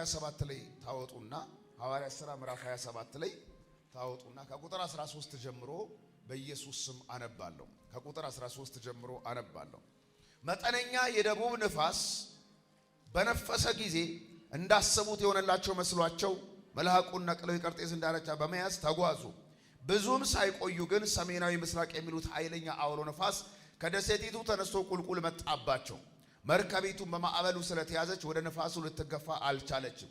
27 ላይ ታወጡና፣ ሐዋርያት ሥራ ምዕራፍ 27 ላይ ታወጡና ከቁጥር 13 ጀምሮ በኢየሱስ ስም አነባለሁ። ከቁጥር 13 ጀምሮ አነባለሁ። መጠነኛ የደቡብ ንፋስ በነፈሰ ጊዜ እንዳሰቡት የሆነላቸው መስሏቸው መልሕቁን ነቅለው የቀርጤስን ዳርቻ በመያዝ ተጓዙ። ብዙም ሳይቆዩ ግን ሰሜናዊ ምስራቅ የሚሉት ኃይለኛ አውሎ ነፋስ ከደሴቲቱ ተነስቶ ቁልቁል መጣባቸው። መርከቢቱን በማዕበሉ ስለተያዘች ወደ ነፋሱ ልትገፋ አልቻለችም።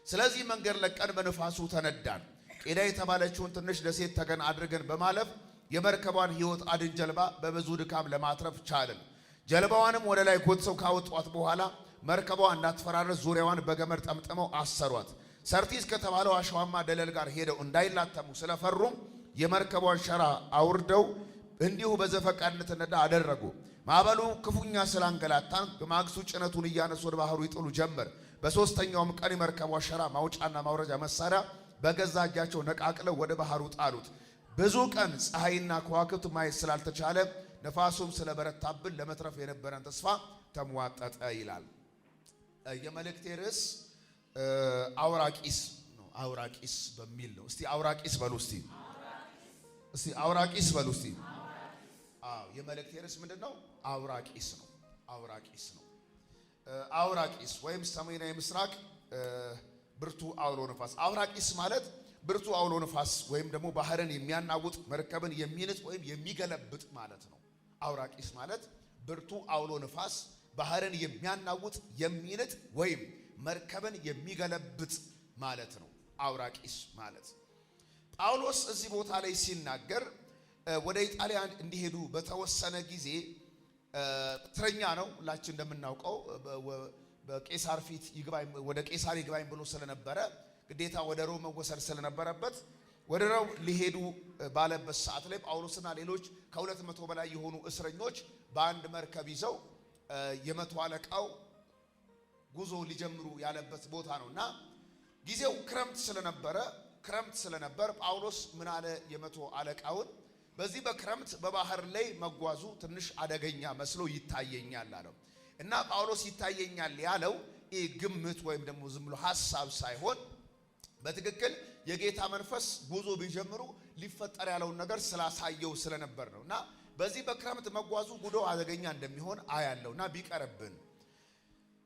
ስለዚህ መንገድ ለቀን በነፋሱ ተነዳን። ቄዳ የተባለችውን ትንሽ ደሴት ተገን አድርገን በማለፍ የመርከቧን ሕይወት አድን ጀልባ በብዙ ድካም ለማትረፍ ቻልን። ጀልባዋንም ወደ ላይ ጎትተው ካወጧት በኋላ መርከቧ እንዳትፈራረስ ዙሪያዋን በገመድ ጠምጥመው አሰሯት። ሰርቲስ ከተባለው አሸዋማ ደለል ጋር ሄደው እንዳይላተሙ ስለፈሩም የመርከቧን ሸራ አውርደው እንዲሁ በዘፈቀደ እንድትነዳ አደረጉ። ማዕበሉ ክፉኛ ስላንገላታን በማግስቱ ጭነቱን እያነሱ ወደ ባህሩ ይጥሉ ጀመር። በሦስተኛውም ቀን የመርከቧ ሸራ ማውጫና ማውረጃ መሳሪያ በገዛ እጃቸው ነቃቅለው ወደ ባህሩ ጣሉት። ብዙ ቀን ፀሐይና ከዋክብት ማየት ስላልተቻለ፣ ነፋሱም ስለበረታብን ለመትረፍ የነበረን ተስፋ ተሟጠጠ ይላል። የመልእክቴ ርዕስ አውራቂስ ነው። አውራቂስ በሚል ነው። እስቲ አውራቂስ በሉ እስቲ፣ እስቲ አውራቂስ በሉ እስቲ። አዎ፣ የመልእክቴ ርዕስ ምንድን ነው? አውራቂስ ነው። አውራቂስ ነው። አውራቂስ ወይም ሰሜናዊ ምስራቅ ብርቱ አውሎ ነፋስ። አውራቂስ ማለት ብርቱ አውሎ ነፋስ ወይም ደግሞ ባህርን የሚያናውጥ፣ መርከብን የሚንጥ ወይም የሚገለብጥ ማለት ነው። አውራቂስ ማለት ብርቱ አውሎ ነፋስ፣ ባህርን የሚያናውጥ፣ የሚንጥ ወይም መርከብን የሚገለብጥ ማለት ነው። አውራቂስ ማለት ጳውሎስ እዚህ ቦታ ላይ ሲናገር ወደ ኢጣሊያ እንዲሄዱ በተወሰነ ጊዜ እስረኛ ነው። ሁላችን እንደምናውቀው በቄሳር ፊት ይግባኝ፣ ወደ ቄሳር ይግባኝ ብሎ ስለነበረ ግዴታ ወደ ሮም መወሰድ ስለነበረበት ወደ ሮም ሊሄዱ ባለበት ሰዓት ላይ ጳውሎስና ሌሎች ከ200 በላይ የሆኑ እስረኞች በአንድ መርከብ ይዘው የመቶ አለቃው ጉዞ ሊጀምሩ ያለበት ቦታ ነው እና ጊዜው ክረምት ስለነበር ጳውሎስ ምን አለ? የመቶ አለቃውን በዚህ በክረምት በባህር ላይ መጓዙ ትንሽ አደገኛ መስሎ ይታየኛል አለው። እና ጳውሎስ ይታየኛል ያለው ይህ ግምት ወይም ደግሞ ዝም ብሎ ሐሳብ ሳይሆን በትክክል የጌታ መንፈስ ጉዞ ቢጀምሩ ሊፈጠር ያለውን ነገር ስላሳየው ስለነበር ነው። እና በዚህ በክረምት መጓዙ ጉዞ አደገኛ እንደሚሆን አያለው እና ቢቀርብን።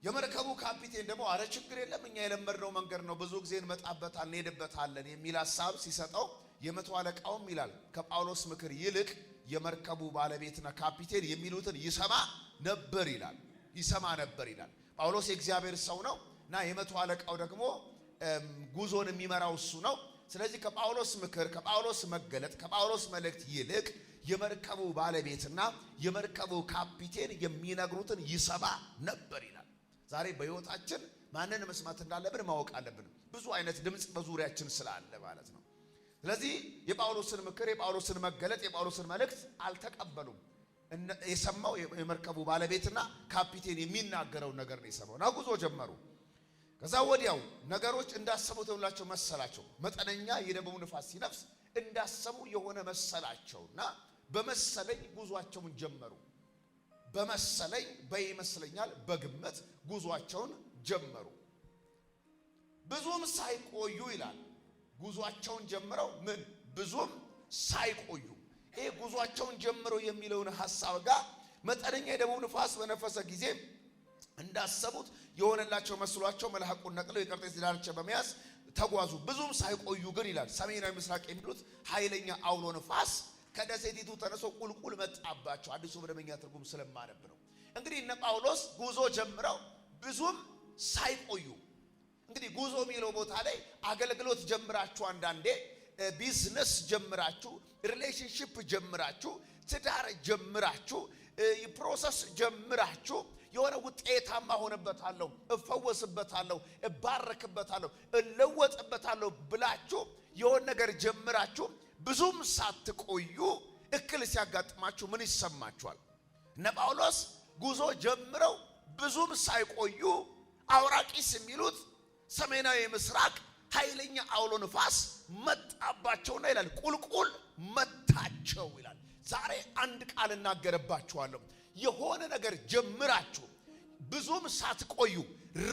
የመርከቡ ካፒቴን ደግሞ አረ ችግር የለም፣ እኛ የለመድነው መንገድ ነው፣ ብዙ ጊዜ እንመጣበታል፣ እንሄድበታለን የሚል ሀሳብ ሲሰጠው የመቶ አለቃውም ይላል ከጳውሎስ ምክር ይልቅ የመርከቡ ባለቤትና ካፒቴን የሚሉትን ይሰማ ነበር ይላል። ይሰማ ነበር ይላል። ጳውሎስ የእግዚአብሔር ሰው ነው እና የመቶ አለቃው ደግሞ ጉዞን የሚመራው እሱ ነው። ስለዚህ ከጳውሎስ ምክር፣ ከጳውሎስ መገለጥ፣ ከጳውሎስ መልእክት ይልቅ የመርከቡ ባለቤትና የመርከቡ ካፒቴን የሚነግሩትን ይሰማ ነበር ይላል። ዛሬ በሕይወታችን ማንን መስማት እንዳለብን ማወቅ አለብን። ብዙ አይነት ድምፅ በዙሪያችን ስላለ ማለት ነው። ስለዚህ የጳውሎስን ምክር፣ የጳውሎስን መገለጥ፣ የጳውሎስን መልእክት አልተቀበሉም። የሰማው የመርከቡ ባለቤትና ካፒቴን የሚናገረውን ነገር ነው የሰማው እና ጉዞ ጀመሩ። ከዛ ወዲያው ነገሮች እንዳሰቡት የሆኑላቸው መሰላቸው። መጠነኛ የደቡብ ንፋስ ሲነፍስ እንዳሰቡ የሆነ መሰላቸው እና በመሰለኝ ጉዟቸውን ጀመሩ። በመሰለኝ፣ በይመስለኛል፣ በግምት ጉዟቸውን ጀመሩ። ብዙም ሳይቆዩ ይላል፣ ጉዟቸውን ጀምረው ምን ብዙም ሳይቆዩ፣ ይሄ ጉዟቸውን ጀምረው የሚለውን ሐሳብ ጋር መጠነኛ የደቡብ ንፋስ በነፈሰ ጊዜ እንዳሰቡት የሆነላቸው መስሏቸው መልሕቁን ነቅለው የቀርጤስ ዳርቻ በመያዝ ተጓዙ። ብዙም ሳይቆዩ ግን ይላል ሰሜናዊ ምስራቅ የሚሉት ኃይለኛ አውሎ ንፋስ ከደሴቲቱ ተነስቶ ቁልቁል መጣባቸው። አዲሱ መደበኛ ትርጉም ስለማነብ ነው። እንግዲህ እነ ጳውሎስ ጉዞ ጀምረው ብዙም ሳይቆዩ፣ እንግዲህ ጉዞ የሚለው ቦታ ላይ አገልግሎት ጀምራችሁ፣ አንዳንዴ ቢዝነስ ጀምራችሁ፣ relationship ጀምራችሁ፣ ትዳር ጀምራችሁ፣ process ጀምራችሁ የሆነ ውጤታማ ሆንበታለሁ፣ እፈወስበታለሁ፣ እባረክበታለሁ፣ እለወጥበታለሁ ብላችሁ የሆነ ነገር ጀምራችሁ ብዙም ሳትቆዩ እክል ሲያጋጥማችሁ ምን ይሰማችኋል? እነ ጳውሎስ ጉዞ ጀምረው ብዙም ሳይቆዩ አውራቂስ የሚሉት ሰሜናዊ ምስራቅ ኃይለኛ አውሎ ንፋስ መጣባቸውና ይላል ቁልቁል መታቸው ይላል። ዛሬ አንድ ቃል እናገርባችኋለሁ። የሆነ ነገር ጀምራችሁ ብዙም ሳትቆዩ ብዙም ሳትቆዩ፣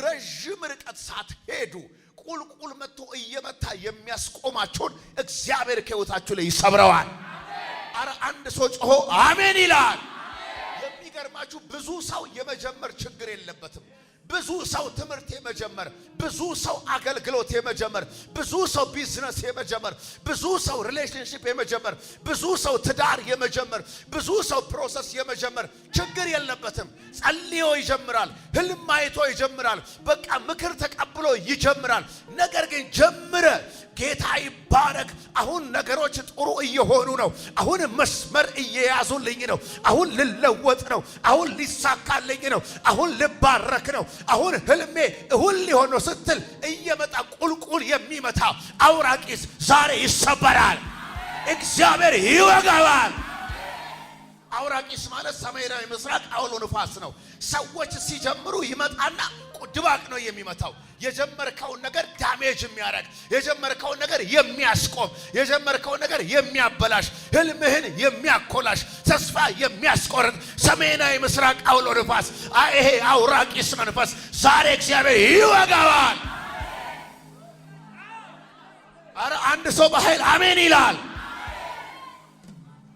ረዥም ርቀት ሳትሄዱ ቁልቁል መጥቶ እየመታ የሚያስቆማቸውን እግዚአብሔር ከሕይወታችሁ ላይ ይሰብረዋል። አረ አንድ ሰው ጮሆ አሜን ይላል። የሚገርማችሁ ብዙ ሰው የመጀመር ችግር የለበትም። ብዙ ሰው ትምህርት የመጀመር፣ ብዙ ሰው አገልግሎት የመጀመር፣ ብዙ ሰው ቢዝነስ የመጀመር፣ ብዙ ሰው relationship የመጀመር፣ ብዙ ሰው ትዳር የመጀመር፣ ብዙ ሰው process የመጀመር ችግር የለበትም። ጸልዮ ይጀምራል። ህልም አይቶ ይጀምራል። በቃ ምክር ተቀብሎ ይጀምራል። ነገር ግን ጀምረ ጌታ ይባረክ፣ አሁን ነገሮች ጥሩ እየሆኑ ነው። አሁን መስመር እየያዙልኝ ነው። አሁን ልለወጥ ነው። አሁን ሊሳካልኝ ነው። አሁን ልባረክ ነው። አሁን ህልሜ እውን ሊሆን ነው ስትል እየመጣ ቁልቁል የሚመታ አውራቂስ ዛሬ ይሰበራል። እግዚአብሔር ይወጋዋል። አውራቂስ ማለት ሰሜናዊ ምስራቅ አውሎ ንፋስ ነው። ሰዎች ሲጀምሩ ይመጣና ድባቅ ነው የሚመታው። የጀመርከውን ነገር damage የሚያደርግ፣ የጀመርከውን ነገር የሚያስቆም፣ የጀመርከውን ነገር የሚያበላሽ፣ ህልምህን የሚያኮላሽ፣ ተስፋ የሚያስቆርጥ ሰሜናዊ ምስራቅ አውሎ ንፋስ፣ ይሄ አውራቂስ መንፈስ ዛሬ እግዚአብሔር ይወጋዋል። አረ አንድ ሰው በኃይል አሜን ይላል።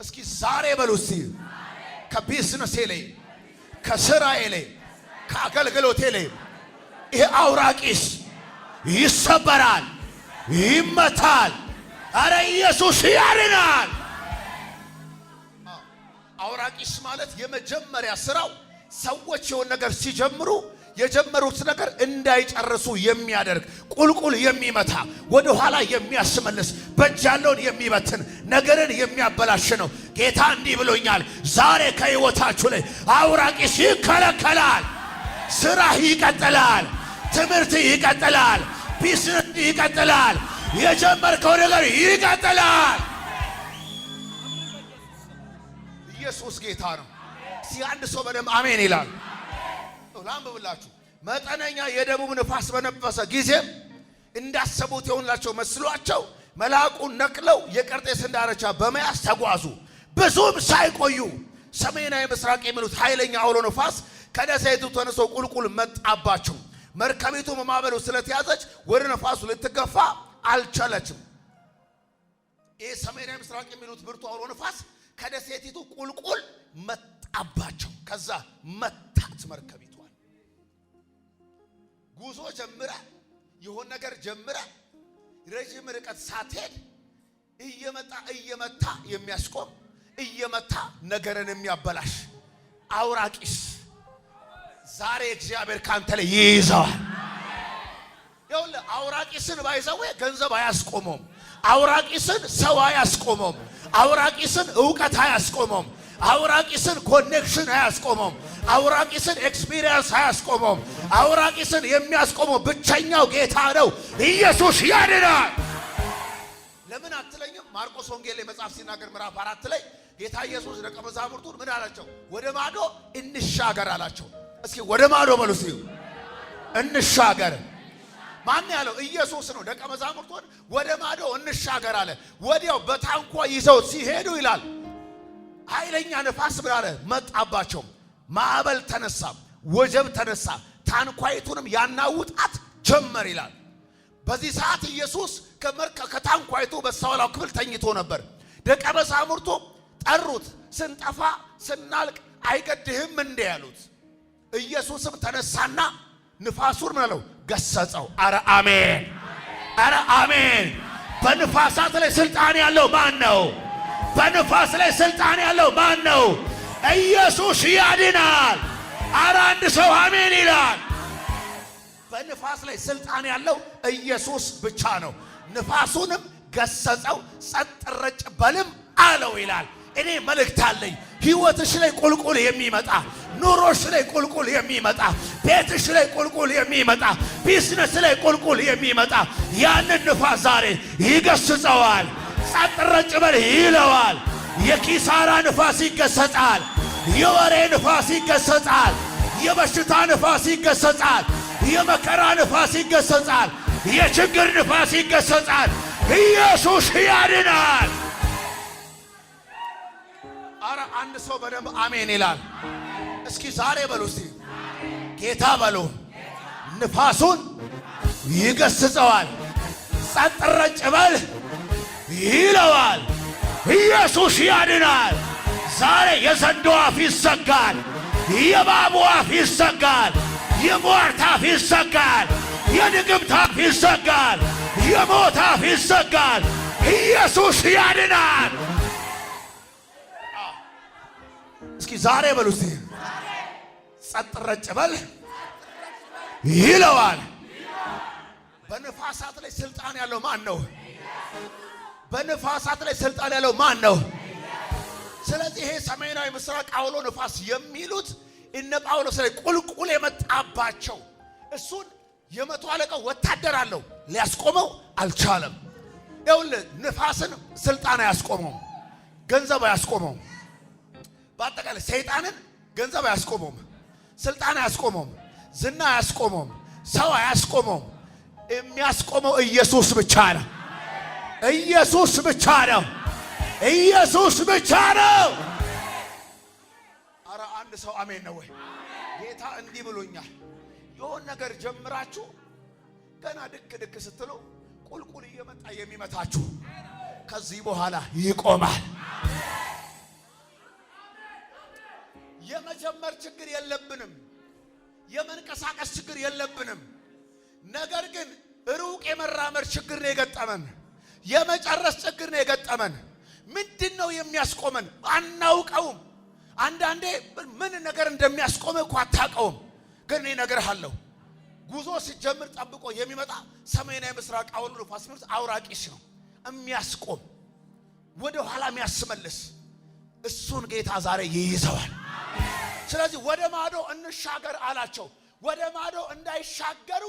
እስኪ ዛሬ በሉ እስቲ ከቢዝነሴ ላይ፣ ከስራዬ ላይ፣ ከአገልግሎቴ ላይ ይሄ አውራቂስ ይሰበራል፣ ይመታል። አረ ኢየሱስ ያድናል። አውራቂስ ማለት የመጀመሪያ ስራው ሰዎች የሆነ ነገር ሲጀምሩ የጀመሩት ነገር እንዳይጨርሱ የሚያደርግ፣ ቁልቁል የሚመታ፣ ወደ ኋላ የሚያስመልስ፣ በእጅ ያለውን የሚበትን፣ ነገርን የሚያበላሽ ነው። ጌታ እንዲህ ብሎኛል፣ ዛሬ ከሕይወታችሁ ላይ አውራቂስ ይከለከላል። ስራህ ይቀጥላል። ትምህርት ይቀጥላል። ቢዝነስ ይቀጥላል። የጀመርከው ነገር ይቀጥላል። ኢየሱስ ጌታ ነው። እስኪ አንድ ሰው በደንብ አሜን ይላል። ላንብብላችሁ። መጠነኛ የደቡብ ንፋስ በነፈሰ ጊዜም እንዳሰቡት የሆንላቸው መስሏቸው መልሐቁን ነቅለው የቀርጤስን ዳርቻ በመያዝ ተጓዙ። ብዙም ሳይቆዩ ሰሜናዊ ምስራቅ የሚሉት ኃይለኛ አውሎ ንፋስ ከደሴቱ ተነስቶ ቁልቁል መጣባቸው። መርከቢቱ በማዕበሉ ስለተያዘች ወደ ነፋሱ ልትገፋ አልቻለችም። ይህ ሰሜናዊ ምስራቅ የሚሉት ብርቱ አውሎ ንፋስ ከደሴቲቱ ቁልቁል መጣባቸው። ከዛ መታት መርከቢቷን። ጉዞ ጀምረ፣ የሆነ ነገር ጀምረ፣ ረዥም ርቀት ሳትሄድ እየመጣ እየመታ የሚያስቆም፣ እየመታ ነገርን የሚያበላሽ አውራቂስ ዛሬ እግዚአብሔር ካንተ ላይ ይይዘዋል። ይኸውልህ አውራቂስን by the way ገንዘብ አያስቆመውም። አውራቂስን ሰው አያስቆመውም። አውራቂስን እውቀት አያስቆመውም። አውራቂስን connection አያስቆመውም። አውራቂስን experience አያስቆመውም። አውራቂስን የሚያስቆመው ብቸኛው ጌታ ነው። ኢየሱስ ያድናል። ለምን አትለኝም? ማርቆስ ወንጌል ላይ መጽሐፍ ሲናገር ምዕራፍ 4 ላይ ጌታ ኢየሱስ ደቀ መዛሙርቱን ምን አላቸው? ወደ ማዶ እንሻገር አላቸው። እስኪ ወደ ማዶ በሉ እስኪ፣ እንሻገር። ማን ያለው? ኢየሱስ ነው። ደቀ መዛሙርቱን ወደ ማዶ እንሻገር አለ። ወዲያው በታንኳ ይዘው ሲሄዱ ይላል ኃይለኛ ነፋስ ምን አለ? መጣባቸው። ማዕበል ተነሳ፣ ወጀብ ተነሳ፣ ታንኳይቱንም ያናውጣት ጀመር ይላል። በዚህ ሰዓት ኢየሱስ ከታንኳይቱ በስተኋላው ክፍል ተኝቶ ነበር። ደቀ መዛሙርቱ ጠሩት። ስንጠፋ ስናልቅ አይገድህም እንዴ ያሉት። ኢየሱስም ተነሳና ንፋሱን ምን አለው? ገሰጸው። አረ አሜን፣ አረ አሜን። በንፋሳት ላይ ስልጣን ያለው ማን ነው? በንፋስ ላይ ስልጣን ያለው ማን ነው? ኢየሱስ ያድናል። አረ አንድ ሰው አሜን ይላል። በንፋስ ላይ ስልጣን ያለው ኢየሱስ ብቻ ነው። ንፋሱንም ገሰጸው፣ ጸጥ ረጭ በልም አለው ይላል። እኔ መልእክት አለኝ። ሕይወትሽ ላይ ቁልቁል የሚመጣ፣ ኑሮሽ ላይ ቁልቁል የሚመጣ፣ ቤትሽ ላይ ቁልቁል የሚመጣ፣ ቢዝነስ ላይ ቁልቁል የሚመጣ ያንን ንፋስ ዛሬ ይገስጸዋል። ጸጥ ረጭ በል ይለዋል። የኪሳራ ንፋስ ይገሰጻል። የወሬ ንፋስ ይገሰጻል። የበሽታ ንፋስ ይገሰጻል። የመከራ ንፋስ ይገሰጻል። የችግር ንፋስ ይገሰጻል። ኢየሱስ ያድናል። አረ አንድ ሰው በደንብ አሜን ይላል። እስኪ ዛሬ በሉ እስቲ ጌታ በሉ ንፋሱን ይገስጸዋል፣ ጸጥ ረጭ በል ይለዋል። ኢየሱስ ያድናል። ዛሬ የዘንዶ አፍ ይዘጋል። የእባቡ አፍ ይዘጋል። የሟርት አፍ ይዘጋል። የድግምት አፍ ይዘጋል። የሞት አፍ ይዘጋል። ኢየሱስ ያድናል። እስኪ ዛሬ በሉ እስቲ ጸጥ ረጭ በል ይለዋል። በንፋሳት ላይ ስልጣን ያለው ማን ነው? በንፋሳት ላይ ስልጣን ያለው ማን ነው? ስለዚህ ይሄ ሰሜናዊ ምስራቅ አውሎ ንፋስ የሚሉት እነ ጳውሎስ ላይ ቁልቁል የመጣባቸው እሱን የመቶ አለቃው ወታደር አለው ሊያስቆመው አልቻለም። ይኸውልህ ንፋስን ስልጣን አያስቆመውም፣ ገንዘብ አያስቆመውም። በአጠቃላይ ሰይጣንን ገንዘብ አያስቆመውም፣ ስልጣን አያስቆመውም፣ ዝና አያስቆመውም፣ ሰው አያስቆመውም። የሚያስቆመው ኢየሱስ ብቻ ነው። ኢየሱስ ብቻ ነው። ኢየሱስ ብቻ ነው። አረ አንድ ሰው አሜን ነው ወይ? ጌታ እንዲህ ብሎኛል። የሆነ ነገር ጀምራችሁ ገና ድክ ድክ ስትሉ ቁልቁል እየመጣ የሚመታችሁ ከዚህ በኋላ ይቆማል። የመጀመር ችግር የለብንም። የመንቀሳቀስ ችግር የለብንም። ነገር ግን ሩቅ የመራመድ ችግር ነው የገጠመን። የመጨረስ ችግር ነው የገጠመን። ምንድን ነው የሚያስቆመን? አናውቀውም። አንዳንዴ ምን ነገር እንደሚያስቆመ እኮ አታውቀውም። ግን እኔ እነግርሃለሁ፣ ጉዞ ሲጀምር ጠብቆ የሚመጣ ሰሜናዊ ምስራቅ አውሎ ንፋስ የሚሉት አውራቂስ ነው የሚያስቆም፣ ወደ ኋላ የሚያስመልስ። እሱን ጌታ ዛሬ ይይዘዋል። ስለዚህ ወደ ማዶ እንሻገር አላቸው። ወደ ማዶ እንዳይሻገሩ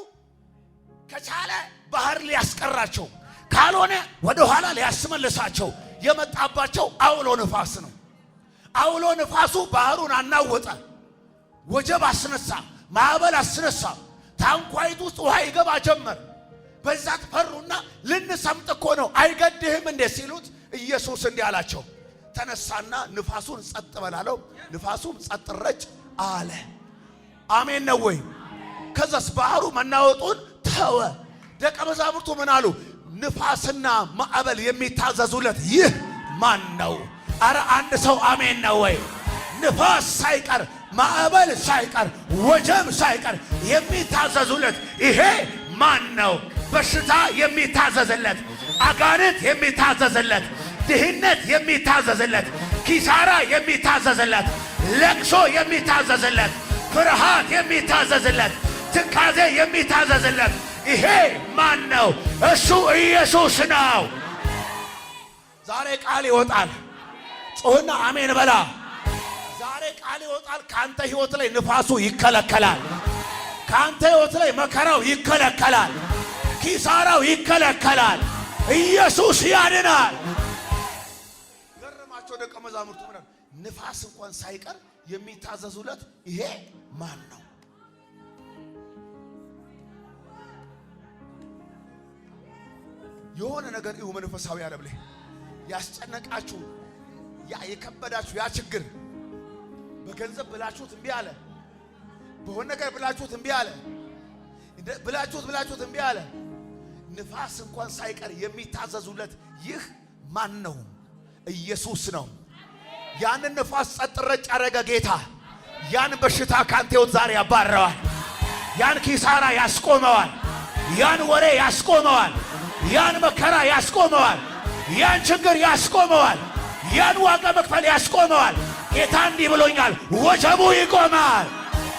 ከቻለ ባህር ሊያስቀራቸው፣ ካልሆነ ወደ ኋላ ሊያስመልሳቸው የመጣባቸው አውሎ ንፋስ ነው። አውሎ ንፋሱ ባህሩን አናወጠ፣ ወጀብ አስነሳ፣ ማዕበል አስነሳ። ታንኳይቱ ውስጥ ውሃ ይገባ ጀመር። በዛት ፈሩና ልንሰምጥ እኮ ነው አይገድህም እንዴ ሲሉት ኢየሱስ እንዲህ አላቸው። ተነሳና ንፋሱን ጸጥ በላለው፣ ንፋሱም ጸጥ ረጭ አለ። አሜን ነው ወይ? ከዛስ ባህሩ መናወጡን ተወ። ደቀ መዛሙርቱ ምን አሉ? ንፋስና ማዕበል የሚታዘዙለት ይህ ማን ነው? አረ አንድ ሰው አሜን ነው ወይ? ንፋስ ሳይቀር ማዕበል ሳይቀር ወጀብ ሳይቀር የሚታዘዙለት ይሄ ማን ነው? በሽታ የሚታዘዝለት፣ አጋንንት የሚታዘዝለት፣ ድህነት የሚታዘዝለት፣ ኪሳራ የሚታዘዝለት፣ ለቅሶ የሚታዘዝለት፣ ፍርሃት የሚታዘዝለት፣ ትካዜ የሚታዘዝለት ይሄ ማን ነው? እሱ ኢየሱስ ነው። ዛሬ ቃል ይወጣል። ጮህና አሜን በላ። ዛሬ ቃል ይወጣል። ከአንተ ህይወት ላይ ንፋሱ ይከለከላል። ከአንተ ህይወት ላይ መከራው ይከለከላል። ኪሳራው ይከለከላል። ኢየሱስ ያድናል። ገረማቸው ደቀ መዛሙርቱ። ምን ንፋስ እንኳን ሳይቀር የሚታዘዙለት ይሄ ማን ነው? የሆነ ነገር ይሁ መንፈሳዊ ዓለም ላይ ያስጨነቃችሁ ያ የከበዳችሁ ያ ችግር በገንዘብ ብላችሁት እምቢ አለ። በሆነ ነገር ብላችሁት እምቢ አለ። ብላችሁት ብላችሁት እምቢ አለ። ንፋስ እንኳን ሳይቀር የሚታዘዙለት ይህ ማን ነው? ኢየሱስ ነው። ያንን ንፋስ ጸጥ ረጭ ያደረገ ጌታ ያን በሽታ ካንተ ሕይወት ዛሬ ያባረዋል። ያን ኪሳራ ያስቆመዋል። ያን ወሬ ያስቆመዋል። ያን መከራ ያስቆመዋል። ያን ችግር ያስቆመዋል። ያን ዋጋ መክፈል ያስቆመዋል። ጌታ እንዲህ ብሎኛል፣ ወጀቡ ይቆማል፣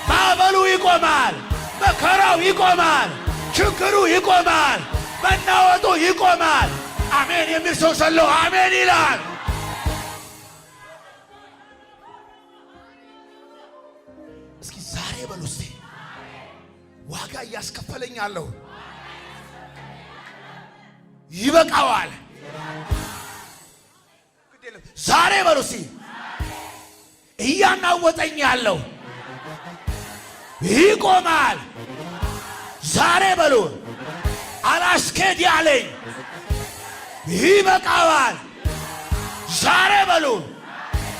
ማዕበሉ ይቆማል፣ መከራው ይቆማል፣ ችግሩ ይቆማል፣ መናወጡ ይቆማል። አሜን የሚል ሰው ሰለው አሜን ይላል። እስኪ ዛሬ በሉ እስቲ ዋጋ እያስከፈለኝ አለሁ ይበቃዋል። ዛሬ በሉ እስቲ እያናወጠኝ ያለው ይቆማል። ዛሬ በሉ አላስኬድ ያለኝ ይበቃዋል። ዛሬ በሉ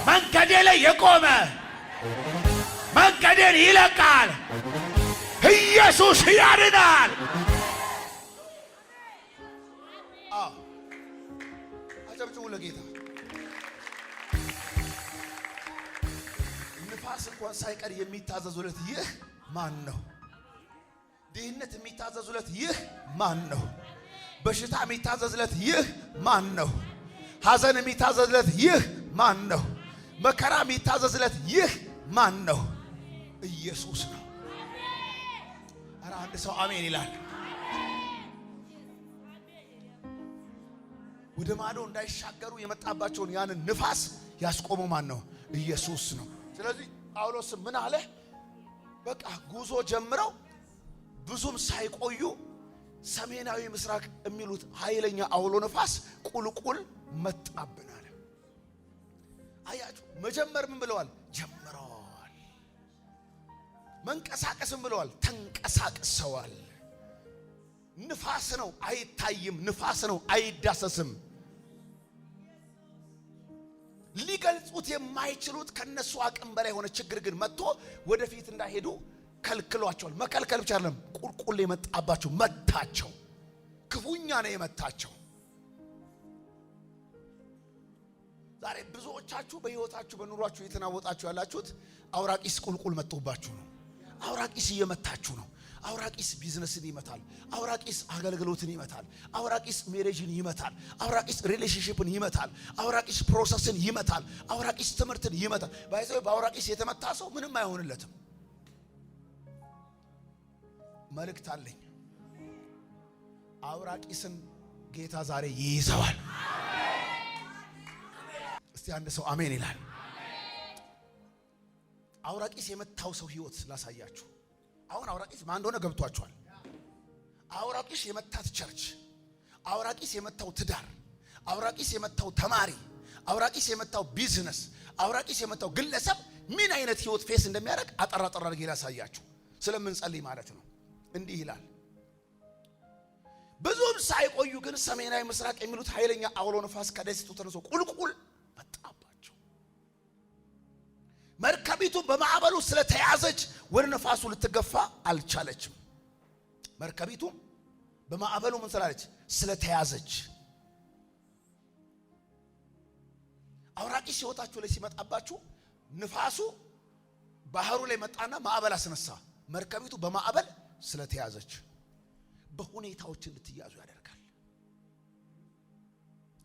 መንገዴ ላይ የቆመ መንገድን ይለቃል። ኢየሱስ ያድናል። አዎ አጨብጭቡ ለጌታ። ንፋስ እንኳን ሳይቀር የሚታዘዙለት ይህ ማን ነው? ድህነት የሚታዘዙለት ይህ ማን ነው? በሽታ የሚታዘዝለት ይህ ማን ነው? ሐዘን የሚታዘዝለት ይህ ማን ነው? መከራ የሚታዘዝለት ይህ ማን ነው? ኢየሱስ ነው። ኧረ አንድ ሰው አሜን ይላል። ወደ ማዶ እንዳይሻገሩ የመጣባቸውን ያንን ንፋስ ያስቆመው ማን ነው? ኢየሱስ ነው። ስለዚህ ጳውሎስ ምን አለ? በቃ ጉዞ ጀምረው ብዙም ሳይቆዩ ሰሜናዊ ምስራቅ የሚሉት ኃይለኛ አውሎ ነፋስ ቁልቁል መጣብን አለ። አያችሁ፣ መጀመር ምን ብለዋል? ጀምረዋል። መንቀሳቀስም ብለዋል፣ ተንቀሳቅሰዋል። ንፋስ ነው አይታይም፣ ንፋስ ነው አይዳሰስም። ሊገልጹት የማይችሉት ከነሱ አቅም በላይ የሆነ ችግር ግን መጥቶ ወደፊት እንዳይሄዱ ከልክሏቸዋል። መከልከል ብቻ አይደለም፣ ቁልቁል የመጣባቸው መታቸው። ክፉኛ ነው የመታቸው። ዛሬ ብዙዎቻችሁ በሕይወታችሁ በኑሯችሁ እየተናወጣችሁ ያላችሁት አውራቂስ ቁልቁል መጥቶባችሁ ነው። አውራቂስ እየመታችሁ ነው። አውራቂስ ቢዝነስን ይመታል። አውራቂስ አገልግሎትን ይመታል። አውራቂስ marriage ን ይመታል። አውራቂስ relationship ን ይመታል። አውራቂስ process ን ይመታል። አውራቂስ ትምህርትን ይመታል። By the way በአውራቂስ የተመታ ሰው ምንም አይሆንለትም። መልእክት አለኝ። አውራቂስን ጌታ ዛሬ ይይዘዋል። እስቲ አንድ ሰው አሜን ይላል። አውራቂስ የመታው ሰው ህይወት ላሳያችሁ። አሁን አውራቂስ ማን እንደሆነ ገብቷችኋል። አውራቂስ የመታት church፣ አውራቂስ የመታው ትዳር፣ አውራቂስ የመታው ተማሪ፣ አውራቂስ የመታው ቢዝነስ፣ አውራቂስ የመታው ግለሰብ ምን አይነት ህይወት face እንደሚያደርግ አጠራ ጠራ አድርጌ ላሳያችሁ ስለምንጸልይ ማለት ነው። እንዲህ ይላል። ብዙም ሳይቆዩ ግን ሰሜናዊ ምስራቅ የሚሉት ኃይለኛ አውሎ ነፋስ ከደሴቱ ተነስቶ ቁልቁል መጣባቸው። መርከቢቱ በማዕበሉ ስለተያዘች ወደ ነፋሱ ልትገፋ አልቻለችም። መርከቢቱ በማዕበሉ ምን ስላለች? ስለተያዘች። አውራቂስ ሕይወታችሁ ላይ ሲመጣባችሁ ንፋሱ ባህሩ ላይ መጣና ማዕበል አስነሳ። መርከቢቱ በማዕበል ስለተያዘች በሁኔታዎች እንድትያዙ ያደርጋል።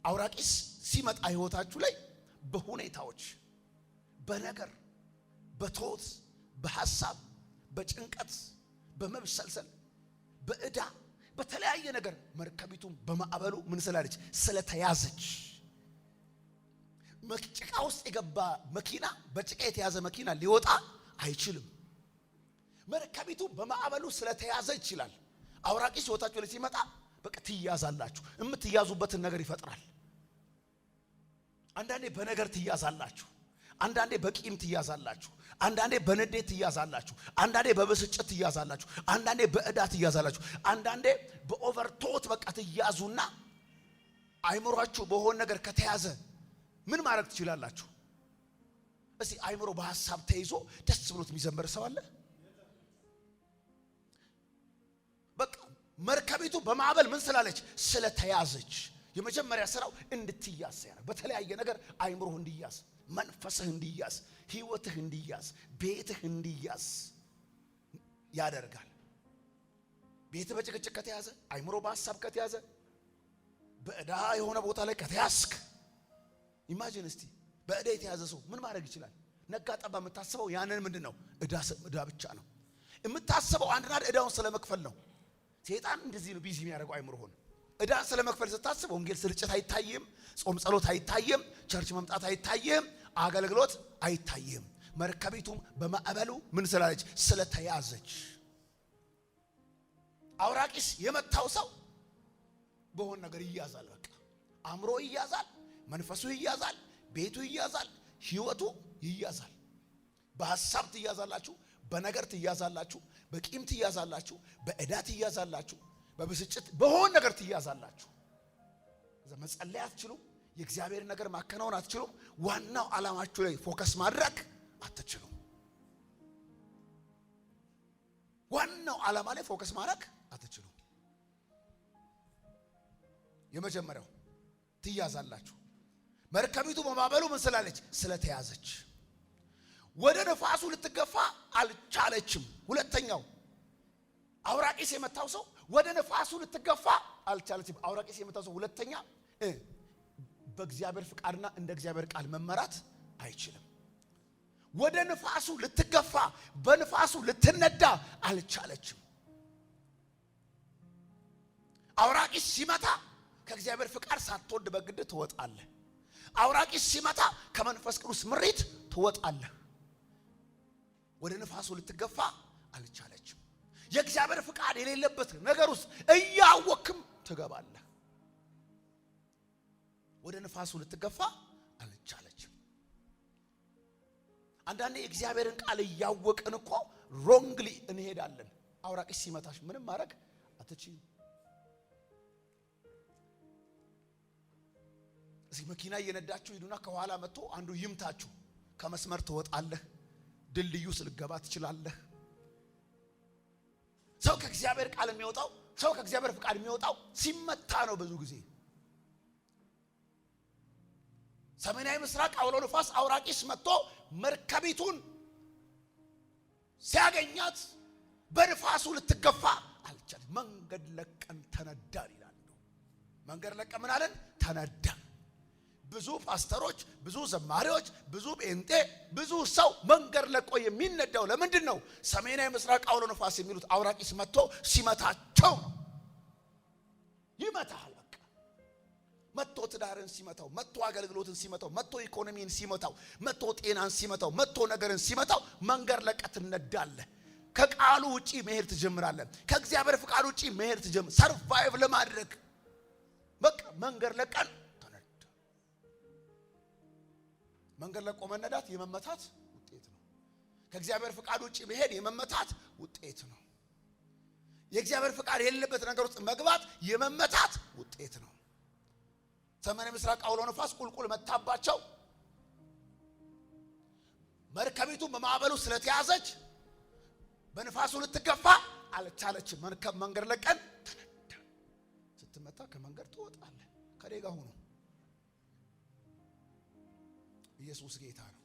አውራቂስ ሲመጣ ሕይወታችሁ ላይ በሁኔታዎች፣ በነገር፣ በቶት፣ በሐሳብ፣ በጭንቀት፣ በመብሰልሰል፣ በዕዳ፣ በተለያየ ነገር መርከቢቱን በማዕበሉ ምን ስላለች? ስለተያዘች። ጭቃ ውስጥ የገባ መኪና፣ በጭቃ የተያዘ መኪና ሊወጣ አይችልም። መርከቢቱ በማዕበሉ ስለተያዘች ይላል። አውራቂስ ሕይወታችሁ ላይ ሲመጣ በቃ ትያዛላችሁ። የምትያዙበትን ነገር ይፈጥራል። አንዳንዴ በነገር ትያዛላችሁ። አንዳንዴ በቂም ትያዛላችሁ። አንዳንዴ በንዴት ትያዛላችሁ። አንዳንዴ በብስጭት ትያዛላችሁ። አንዳንዴ በዕዳ ትያዛላችሁ። አንዳንዴ በ overthought በቃ ትያዙና አይምሯችሁ በሆነ ነገር ከተያዘ ምን ማድረግ ትችላላችሁ? እስቲ አይምሮ በሀሳብ ተይዞ ደስ ብሎት የሚዘምር ሰው አለ? በቃ መርከቢቱ በማዕበል ምን ስላለች? ስለተያዘች። የመጀመሪያ ስራው እንድትያዝ ያደርግ። በተለያየ ነገር አይምሮህ እንዲያዝ፣ መንፈስህ እንዲያዝ፣ ህይወትህ እንዲያዝ፣ ቤትህ እንዲያዝ ያደርጋል። ቤትህ በጭቅጭቅ ከተያዘ፣ አይምሮ በሀሳብ ከተያዘ፣ በዕዳ የሆነ ቦታ ላይ ከተያዝክ፣ imagine እስቲ በዕዳ የተያዘ ሰው ምን ማድረግ ይችላል? ነጋ ጠባ የምታስበው ያንን ምንድን ነው? ዕዳ ብቻ ነው የምታስበው። አንድና ዕዳውን ስለመክፈል ነው። ሰይጣን እንደዚህ ነው busy የሚያደርገው አይምሮህን። ዕዳን ስለመክፈል ስታስብ ወንጌል ስርጭት አይታይም፣ ጾም ጸሎት አይታይም፣ church መምጣት አይታይም፣ አገልግሎት አይታይም። መርከቢቱም በማዕበሉ ምን ስላለች? ስለተያዘች። አውራቂስ የመታው ሰው በሆነ ነገር ይያዛል። በቃ አእምሮ ይያዛል፣ መንፈሱ ይያዛል፣ ቤቱ ይያዛል፣ ህይወቱ ይያዛል። በሀሳብ ትያዛላችሁ፣ በነገር ትያዛላችሁ፣ በቂም ትያዛላችሁ፣ በዕዳ ትያዛላችሁ፣ በብስጭት በሆነ ነገር ትያዛላችሁ። እዛ መጸለይ አትችሉም። የእግዚአብሔር ነገር ማከናወን አትችሉም። ዋናው ዓላማችሁ ላይ focus ማድረግ አትችሉም። ዓላማ ላይ focus ማድረግ አትችሉም። የመጀመሪያው ትያዛላችሁ። መርከቢቱ በማዕበሉ ምን ስላለች? ስለተያዘች ወደ ነፋሱ ልትገፋ አልቻለችም። ሁለተኛው አውራቂስ የመታው ሰው ወደ ነፋሱ ልትገፋ አልቻለችም። አውራቂስ የመታው ሰው ሁለተኛ በእግዚአብሔር ፍቃድና እንደ እግዚአብሔር ቃል መመራት አይችልም። ወደ ንፋሱ ልትገፋ በንፋሱ ልትነዳ አልቻለችም። አውራቂስ ሲመታ ከእግዚአብሔር ፍቃድ ሳትወድ በግድ ትወጣለህ። አውራቂስ ሲመታ ከመንፈስ ቅዱስ ምሪት ትወጣለህ። ወደ ንፋሱ ልትገፋ አልቻለችም። የእግዚአብሔር ፍቃድ የሌለበት ነገር ውስጥ እያወክም ትገባለህ። ወደ ንፋሱ ልትገፋ አልቻለችም። አንዳንዴ የእግዚአብሔርን ቃል እያወቅን እኮ wrongly እንሄዳለን። አውራቂስ ሲመታሽ ምንም ማድረግ አትችይም። እዚህ መኪና እየነዳችሁ ሂዱና ከኋላ መጥቶ አንዱ ይምታችሁ፣ ከመስመር ትወጣለህ። ድልድዩ ስልገባ ትችላለህ። ሰው ከእግዚአብሔር ቃል የሚወጣው፣ ሰው ከእግዚአብሔር ፍቃድ የሚወጣው ሲመታ ነው። ብዙ ጊዜ ሰሜናዊ ምስራቅ አውሎ ንፋስ አውራቂስ መጥቶ መርከቢቱን ሲያገኛት በንፋሱ ልትገፋ አልቻለች። መንገድ ለቀን ተነዳን ይላሉ። መንገድ ለቀን ምን አለን? ተነዳን። ብዙ ፓስተሮች፣ ብዙ ዘማሪዎች፣ ብዙ ጴንጤ፣ ብዙ ሰው መንገድ ለቆ የሚነዳው ለምንድን ነው? ሰሜናዊ ምስራቅ አውሎ ንፋስ የሚሉት አውራቂስ መጥቶ ሲመታቸው ነው። ይመታል። በቃ መጥቶ ትዳርን ሲመታው፣ መጥቶ አገልግሎትን ሲመታው፣ መጥቶ ኢኮኖሚን ሲመታው፣ መጥቶ ጤናን ሲመታው፣ መጥቶ ነገርን ሲመታው መንገድ ለቀህ ትነዳለህ። ከቃሉ ውጪ መሄድ ትጀምራለህ። ከእግዚአብሔር ፍቃድ ውጪ መሄድ ትጀምር survive ለማድረግ በቃ መንገድ ለቀን ተነዳ። መንገድ ለቆ መነዳት የመመታት ውጤት ነው። ከእግዚአብሔር ፍቃድ ውጪ መሄድ የመመታት ውጤት ነው። የእግዚአብሔር ፍቃድ የሌለበት ነገር ውስጥ መግባት የመመታት ውጤት ነው። ሰሜን ምስራቅ አውሎ ነፋስ ቁልቁል መታባቸው። መርከቢቱ በማዕበሉ ስለተያዘች በንፋሱ ልትገፋ አልቻለችም። መርከብ መንገድ ለቀን ተነዳ። ስትመታ ከመንገድ ትወጣለህ። ከኔ ጋር ሆኖ ኢየሱስ ጌታ ነው።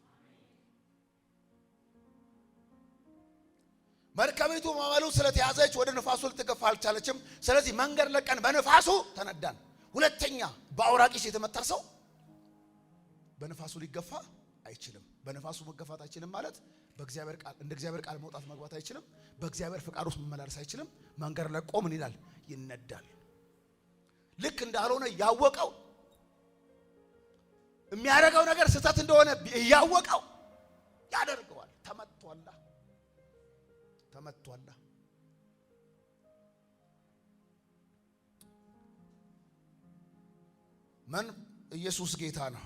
መርከቢቱ በማዕበሉ ስለተያዘች ወደ ንፋሱ ልትገፋ አልቻለችም። ስለዚህ መንገድ ለቀን በንፋሱ ተነዳን። ሁለተኛ በአውራቂስ የተመታ ሰው በንፋሱ ሊገፋ አይችልም። በንፋሱ መገፋት አይችልም ማለት በእግዚአብሔር ቃል እንደ እግዚአብሔር ቃል መውጣት መግባት አይችልም። በእግዚአብሔር ፍቃድ ውስጥ መመላለስ አይችልም። መንገድ ለቆ ምን ይላል? ይነዳል። ልክ እንዳልሆነ ያወቀው የሚያደርገው ነገር ስህተት እንደሆነ እያወቀው ያደርገዋል። ተመቷላ፣ ተመቷላ። ምን ኢየሱስ ጌታ ነው።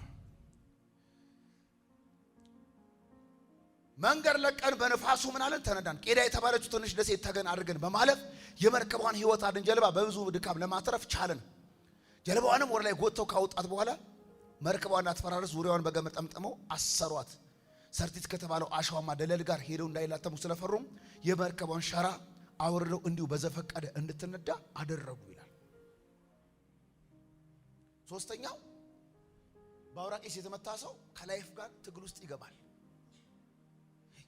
መንገድ ለቀን በንፋሱ ምን አለን? ተነዳን። ቄዳ የተባለችው ትንሽ ደሴት ተገን አድርገን በማለፍ የመርከቧን ሕይወት አድን ጀልባ በብዙ ድካም ለማትረፍ ቻለን። ጀልባዋንም ወደ ላይ ጎትተው ካወጣት በኋላ መርከቧን እንዳትፈራረስ ዙሪያዋን በገመድ ጠምጥመው አሰሯት። ሰርቲት ከተባለው አሸዋማ ደለል ጋር ሄደው እንዳይላተሙ ስለፈሩም የመርከቧን ሸራ አውርደው እንዲሁ በዘፈቀደ እንድትነዳ አደረጉ ይላል። ሶስተኛው በአውራቂስ የተመታ ሰው ከ life ጋር ትግል ውስጥ ይገባል።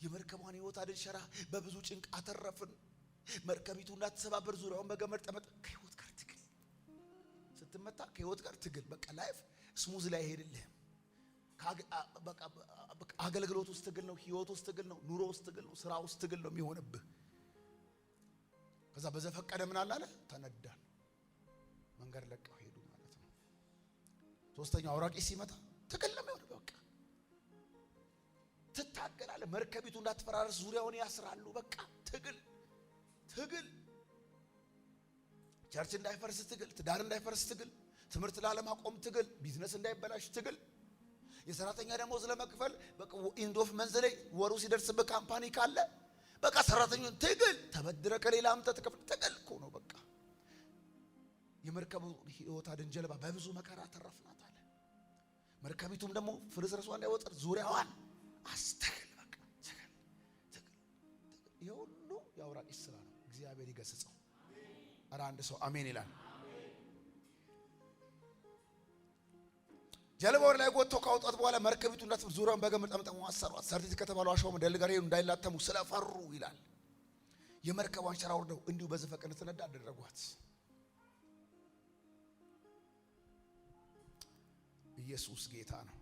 የመርከቧን ሕይወት አድን ሸራ በብዙ ጭንቅ አተረፍን። መርከቢቱ እንዳትሰባበር ዙሪያውን በገመድ ጠመጥ። ከህይወት ጋር ትግል ስትመታ ከህይወት ጋር ትግል። በቃ life smooth ላይ አይሄድልህም። አገልግሎት ውስጥ ትግል ነው፣ ህይወት ውስጥ ትግል ነው፣ ኑሮ ውስጥ ትግል ነው፣ ስራ ውስጥ ትግል ነው የሚሆንብህ። ከዛ በዘፈቀደ ምን አለ አለ ተነዳን። መንገድ ለቀው ሄዱ ማለት ነው። ሶስተኛው አውራቂስ ሲመታ ትግል ነው የሚሆንብህ። በቃ ትታገላለህ። መርከቢቱ እንዳትፈራረስ ዙሪያውን ያስራሉ። በቃ ትግል ትግል፣ church እንዳይፈርስ ትግል፣ ትዳር እንዳይፈርስ ትግል፣ ትምህርት ላለማቆም ትግል፣ ቢዝነስ እንዳይበላሽ ትግል፣ የሰራተኛ ደሞዝ ለመክፈል በቃ end of month ላይ ወሩ ሲደርስብህ company ካለ በቃ ሰራተኞን ትግል፣ ተበድረ ከሌላ አምጥተህ ትከፍል፣ ትግል እኮ ነው። በቃ የመርከቡ ሕይወት አድን ጀልባ በብዙ መከራ ተረፍናት አለ። መርከቢቱም ደግሞ ፍርስርሷ እንዳይወጣ ዙሪያዋን አስተክል። በቃ ትግል ትግል። ይሄ ሁሉ የአውራቂስ ስራ ነው። እግዚአብሔር እግዚአብሔር ይገስጸው። ኧረ አንድ ሰው አሜን ይላል። ጀልባውን ላይ ጎትተው ካወጧት በኋላ መርከቢቱ እንዳትሰምጥ ዙሪያውን በገመድ ጠምጥመው አሰሯት። ሰርቲስ ከተባለው አሸዋም ደለል ጋር እንዳይላተሙ ስለፈሩ ይላል። የመርከቧን ሸራ አውርደው እንዲሁ በዘፈቀደ እንድትነዳ አደረጓት። ኢየሱስ ጌታ ነው።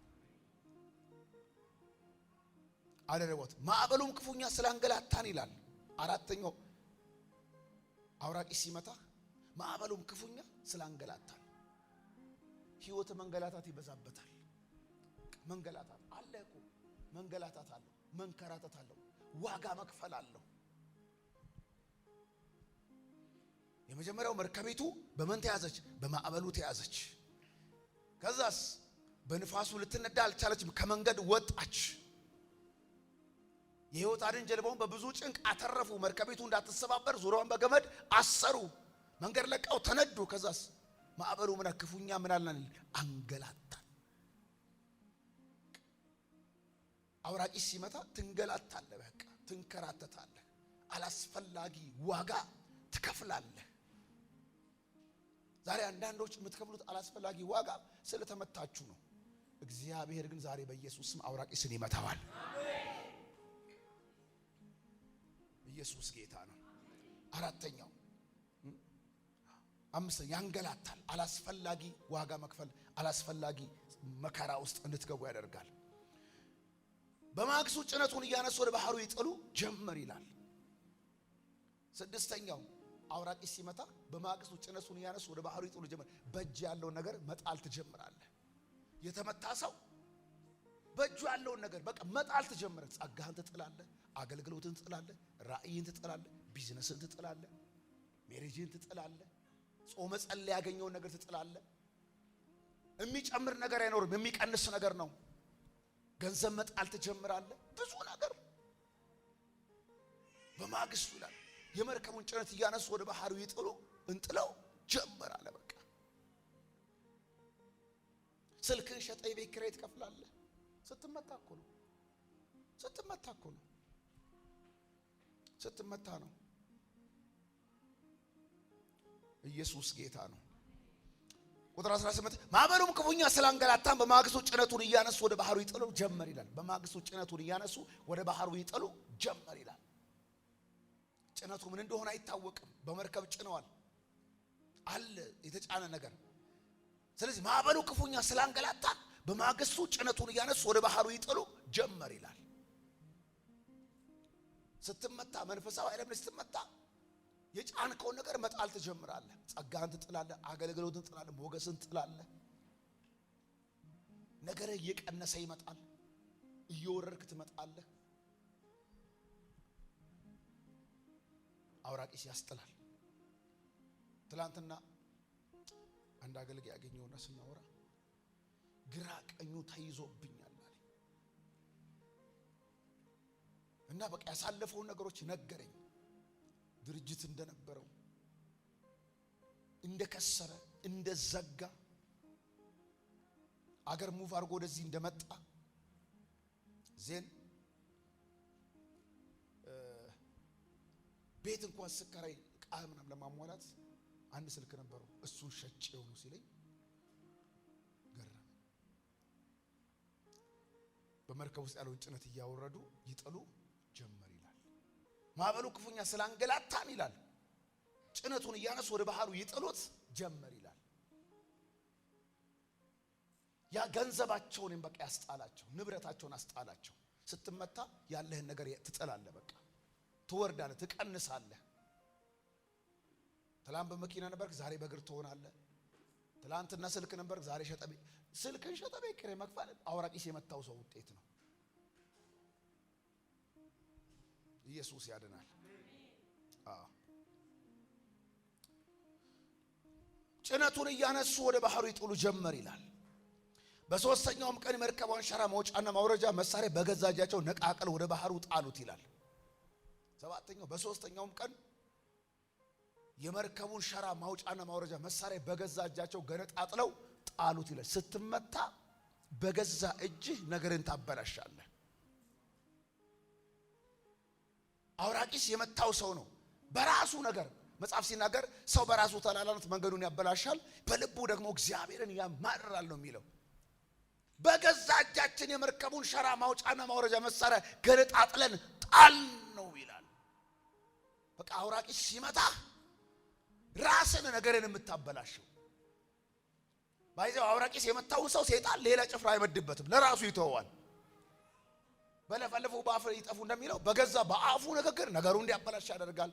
አደረጓት። ማዕበሉም ክፉኛ ስላንገላታን ይላል። አራተኛው አውራቂስ ሲመታ ማዕበሉም ክፉኛ ስላንገላታን። ህይወት መንገላታት ይበዛበታል። መንገላታት አለ እኮ መንገላታት አለው፣ መንከራተት አለው፣ ዋጋ መክፈል አለው። የመጀመሪያው መርከቢቱ በምን ተያዘች? በማዕበሉ ተያዘች። ከዛስ በንፋሱ ልትነዳ አልቻለችም፣ ከመንገድ ወጣች። የህይወት አድን ጀልባውን በብዙ ጭንቅ አተረፉ። መርከቢቱ እንዳትሰባበር ዙሪያውን በገመድ አሰሩ። መንገድ ለቀው ተነዱ። ከዛስ ማዕበሉ ምን ክፉኛ ምን አልናል? አንገላታል። አውራቂስ ሲመታ ትንገላታለህ፣ በቃ ትንከራተታለህ፣ አላስፈላጊ ዋጋ ትከፍላለህ። ዛሬ አንዳንዶች የምትከፍሉት አላስፈላጊ ዋጋ ስለተመታችሁ ነው። እግዚአብሔር ግን ዛሬ በኢየሱስ ስም አውራቂስን ይመታዋል። ኢየሱስ ጌታ ነው። አራተኛው አምስተኛ ያንገላታል። አላስፈላጊ ዋጋ መክፈል፣ አላስፈላጊ መከራ ውስጥ እንድትገቡ ያደርጋል። በማግስቱ ጭነቱን እያነሱ ወደ ባህሩ ይጥሉ ጀመር ይላል። ስድስተኛው አውራቂስ ሲመታ በማግስቱ ጭነቱን እያነሱ ወደ ባህሩ ይጥሉ ጀመር። በእጅ ያለውን ነገር መጣል ትጀምራለህ። የተመታ ሰው በእጁ ያለውን ነገር በቃ መጣል ትጀምራለህ። ጸጋህን ትጥላለህ፣ አገልግሎትን ትጥላለህ፣ ራእይን ትጥላለህ፣ ቢዝነስን ትጥላለህ፣ marriage ን ትጥላለህ፣ ጾመ ጸልይ ያገኘውን ነገር ትጥላለህ። የሚጨምር ነገር አይኖርም፣ የሚቀንስ ነገር ነው። ገንዘብ መጣል ትጀምራለህ። ብዙ ነገር በማግስቱ ይላል የመርከቡን ጭነት እያነሱ ወደ ባህሩ ይጥሉ እንጥለው ጀመር አለ። በቃ ስልክን ሸጠ የቤት ኪራይ ትከፍላለህ። ስትመታ እኮ ነው። ስትመታ እኮ ነው። ስትመታ ነው። ኢየሱስ ጌታ ነው። ቁጥር 18 ማዕበሉም ክፉኛ ስላንገላታን በማግስቱ ጭነቱን እያነሱ ወደ ባህሩ ይጥሉ ጀመር ይላል። በማግስቱ ጭነቱን እያነሱ ወደ ባህሩ ይጥሉ ጀመር ይላል። ጭነቱ ምን እንደሆነ አይታወቅም። በመርከብ ጭነዋል አለ የተጫነ ነገር። ስለዚህ ማዕበሉ ክፉኛ ስላንገላታን በማግስቱ ጭነቱን እያነሱ ወደ ባህሩ ይጥሉ ጀመር ይላል። ስትመታ መንፈሳዊ ዓለም ላይ ስትመታ የጫንከውን ነገር መጣል ትጀምራለህ። ጸጋን ትጥላለህ፣ አገልግሎትን ትጥላለህ፣ ሞገስን ትጥላለህ። ነገርህ እየቀነሰ ይመጣል። እየወረድክ ትመጣለህ። አውራቂስ ያስጥላል። ትላንትና አንድ አገልጋይ ያገኘውና ስናወራ ግራ ቀኙ ተይዞብኛል አለኝ እና በቃ ያሳለፈውን ነገሮች ነገረኝ። ድርጅት እንደነበረው እንደከሰረ፣ እንደዘጋ፣ አገር move አድርጎ ወደዚህ እንደመጣ then ቤት እንኳን ስከራይ ዕቃ ምናምን ለማሟላት አንድ ስልክ ነበረው እሱን ሸጬው ነው ሲለኝ ገረመኝ። በመርከብ ውስጥ ያለውን ጭነት እያወረዱ ይጥሉ ጀመር ይላል። ማዕበሉ ክፉኛ ስላንገላታን ይላል ጭነቱን እያነሱ ወደ ባህሩ ይጥሉት ጀመር ይላል። ያ ገንዘባቸውን በቃ ያስጣላቸው፣ ንብረታቸውን አስጣላቸው። ስትመታ ያለህን ነገር ትጥላለህ፣ በቃ ትወርዳለህ፣ ትቀንሳለህ። ትላንት በመኪና ነበርክ፣ ዛሬ በእግር ትሆናለህ። ትላንትና ስልክ ነበርክ፣ ዛሬ ሸጠ ቤት ስልክን ሸጠ ቤት ኪራይ መክፈል አውራቂስ የመታው ሰው ውጤት ነው። ኢየሱስ ያድናል። አዎ ጭነቱን እያነሱ ወደ ባህሩ ይጥሉ ጀመር ይላል። በሶስተኛውም ቀን የመርከቧን ሸራ መውጫና ማውረጃ መሳሪያ በገዛ እጃቸው ነቃቅለው ወደ ባህሩ ጣሉት ይላል። ሰባተኛው በሶስተኛውም ቀን የመርከቡን ሸራ ማውጫና ማውረጃ መሳሪያ በገዛ እጃቸው ገነጣጥለው ጣሉት ይላል። ስትመታ በገዛ እጅህ ነገርን ታበላሻለህ። አውራቂስ የመታው ሰው ነው። በራሱ ነገር መጽሐፍ ሲናገር ሰው በራሱ ተላላነት መንገዱን ያበላሻል፣ በልቡ ደግሞ እግዚአብሔርን ያማርራል ነው የሚለው። በገዛ እጃችን የመርከቡን ሸራ ማውጫና ማውረጃ መሳሪያ ገነጣጥለን ጣል ነው ይላል። በቃ አውራቂስ ሲመታ ራስን ነገርን የምታበላሸው ባይዘው አውራቂስ የመታውን ሰው ሰይጣን ሌላ ጭፍራ አይመድበትም፣ ለራሱ ይተወዋል። በለፈለፉ በአፍ ይጠፉ እንደሚለው በገዛ በአፉ ንግግር ነገሩን እንዲያበላሽ ያደርጋል።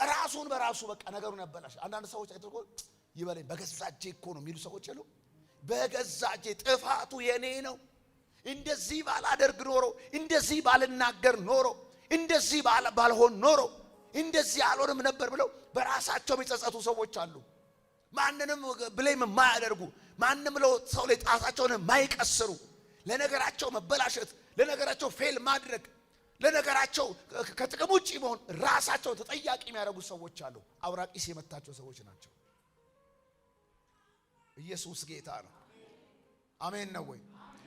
ራሱን በራሱ በቃ ነገሩን ያበላሽ። አንዳንድ ሰዎች አይተው ይበለኝ በገዛ እጄ እኮ ነው የሚሉ ሰዎች የሉ። በገዛ እጄ ጥፋቱ የኔ ነው፣ እንደዚህ ባላደርግ ኖሮ፣ እንደዚህ ባልናገር ኖሮ፣ እንደዚህ ባልሆን ኖሮ፣ እንደዚህ አልሆንም ነበር ብለው በራሳቸው የሚጸጸቱ ሰዎች አሉ። ማንንም blame የማያደርጉ፣ ማንም ሰው ላይ ጣታቸውን የማይቀስሩ፣ ለነገራቸው መበላሸት፣ ለነገራቸው fail ማድረግ፣ ለነገራቸው ከጥቅም ውጭ መሆን ራሳቸውን ተጠያቂ የሚያደርጉ ሰዎች አሉ። አውራቂስ የመታቸው ሰዎች ናቸው። ኢየሱስ ጌታ ነው። አሜን ነው ወይ?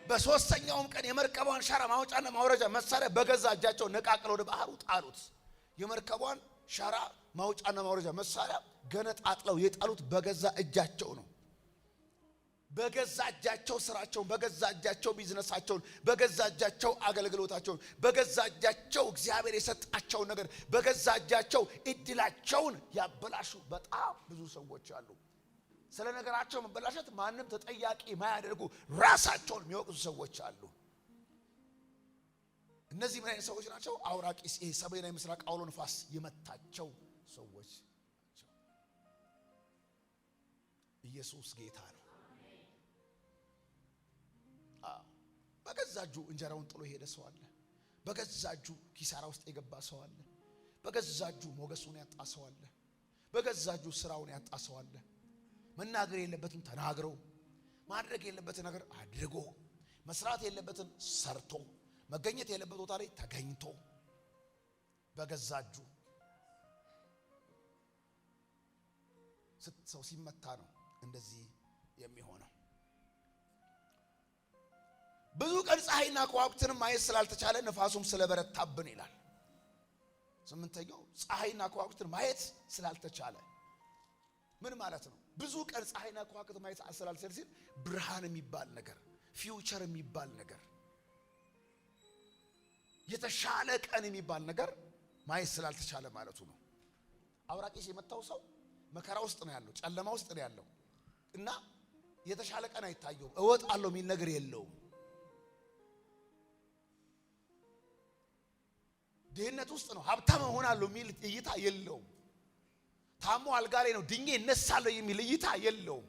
በሶስተኛውም ቀን የመርከቧን ሸራ ማውጫና ማውረጃ መሳሪያ በገዛ እጃቸው ነቃቅለው ወደ ባህሩ ጣሉት። የመርከቧን ሸራ ማውጫና ማውረጃ መሳሪያ ገነጣጥለው የጣሉት በገዛ እጃቸው ነው። በገዛ እጃቸው ስራቸውን፣ በገዛ እጃቸው ቢዝነሳቸውን፣ በገዛ እጃቸው አገልግሎታቸውን፣ በገዛ እጃቸው እግዚአብሔር የሰጣቸውን ነገር፣ በገዛ እጃቸው እድላቸውን ያበላሹ በጣም ብዙ ሰዎች አሉ። ስለ ነገራቸው መበላሸት ማንም ተጠያቂ የማያደርጉ ራሳቸውን የሚወቅሱ ሰዎች አሉ። እነዚህ ምን አይነት ሰዎች ናቸው? አውራቂስ፣ ይሄ ሰሜናዊ ምስራቅ አውሎ ንፋስ የመታቸው ሰዎች ናቸው። ኢየሱስ ጌታ ነው። በገዛ እጁ እንጀራውን ጥሎ የሄደ ሰው አለ። በገዛ እጁ ኪሳራ ውስጥ የገባ ሰው አለ። በገዛ እጁ ሞገሱን ያጣ ሰው አለ። በገዛ እጁ ስራውን ያጣ ሰው አለ። መናገር የለበትም ተናግሮ፣ ማድረግ የለበትን ነገር አድርጎ፣ መስራት የለበትን ሰርቶ፣ መገኘት የለበት ቦታ ላይ ተገኝቶ በገዛ እጁ ሰው ሲመታ ነው እንደዚህ የሚሆነው። ብዙ ቀን ፀሐይና ከዋክብትንም ማየት ስላልተቻለ ነፋሱም ስለበረታብን ይላል። ስምንተኛው ፀሐይና ከዋክብትን ማየት ስላልተቻለ ምን ማለት ነው? ብዙ ቀን ፀሐይና ከዋክብት ማየት ስላልተቻለ ሲል ብርሃን የሚባል ነገር፣ future የሚባል ነገር፣ የተሻለ ቀን የሚባል ነገር ማየት ስላልተቻለ ማለቱ ነው። አውራቂስ የመታው ሰው መከራ ውስጥ ነው ያለው፣ ጨለማ ውስጥ ነው ያለው እና የተሻለ ቀን አይታየውም። እወጣለሁ የሚል ነገር የለውም። ድህነት ውስጥ ነው፣ ሀብታም እሆናለሁ የሚል እይታ የለውም። ታሞ አልጋ ላይ ነው፣ ድኜ እነሳለሁ የሚል እይታ የለውም።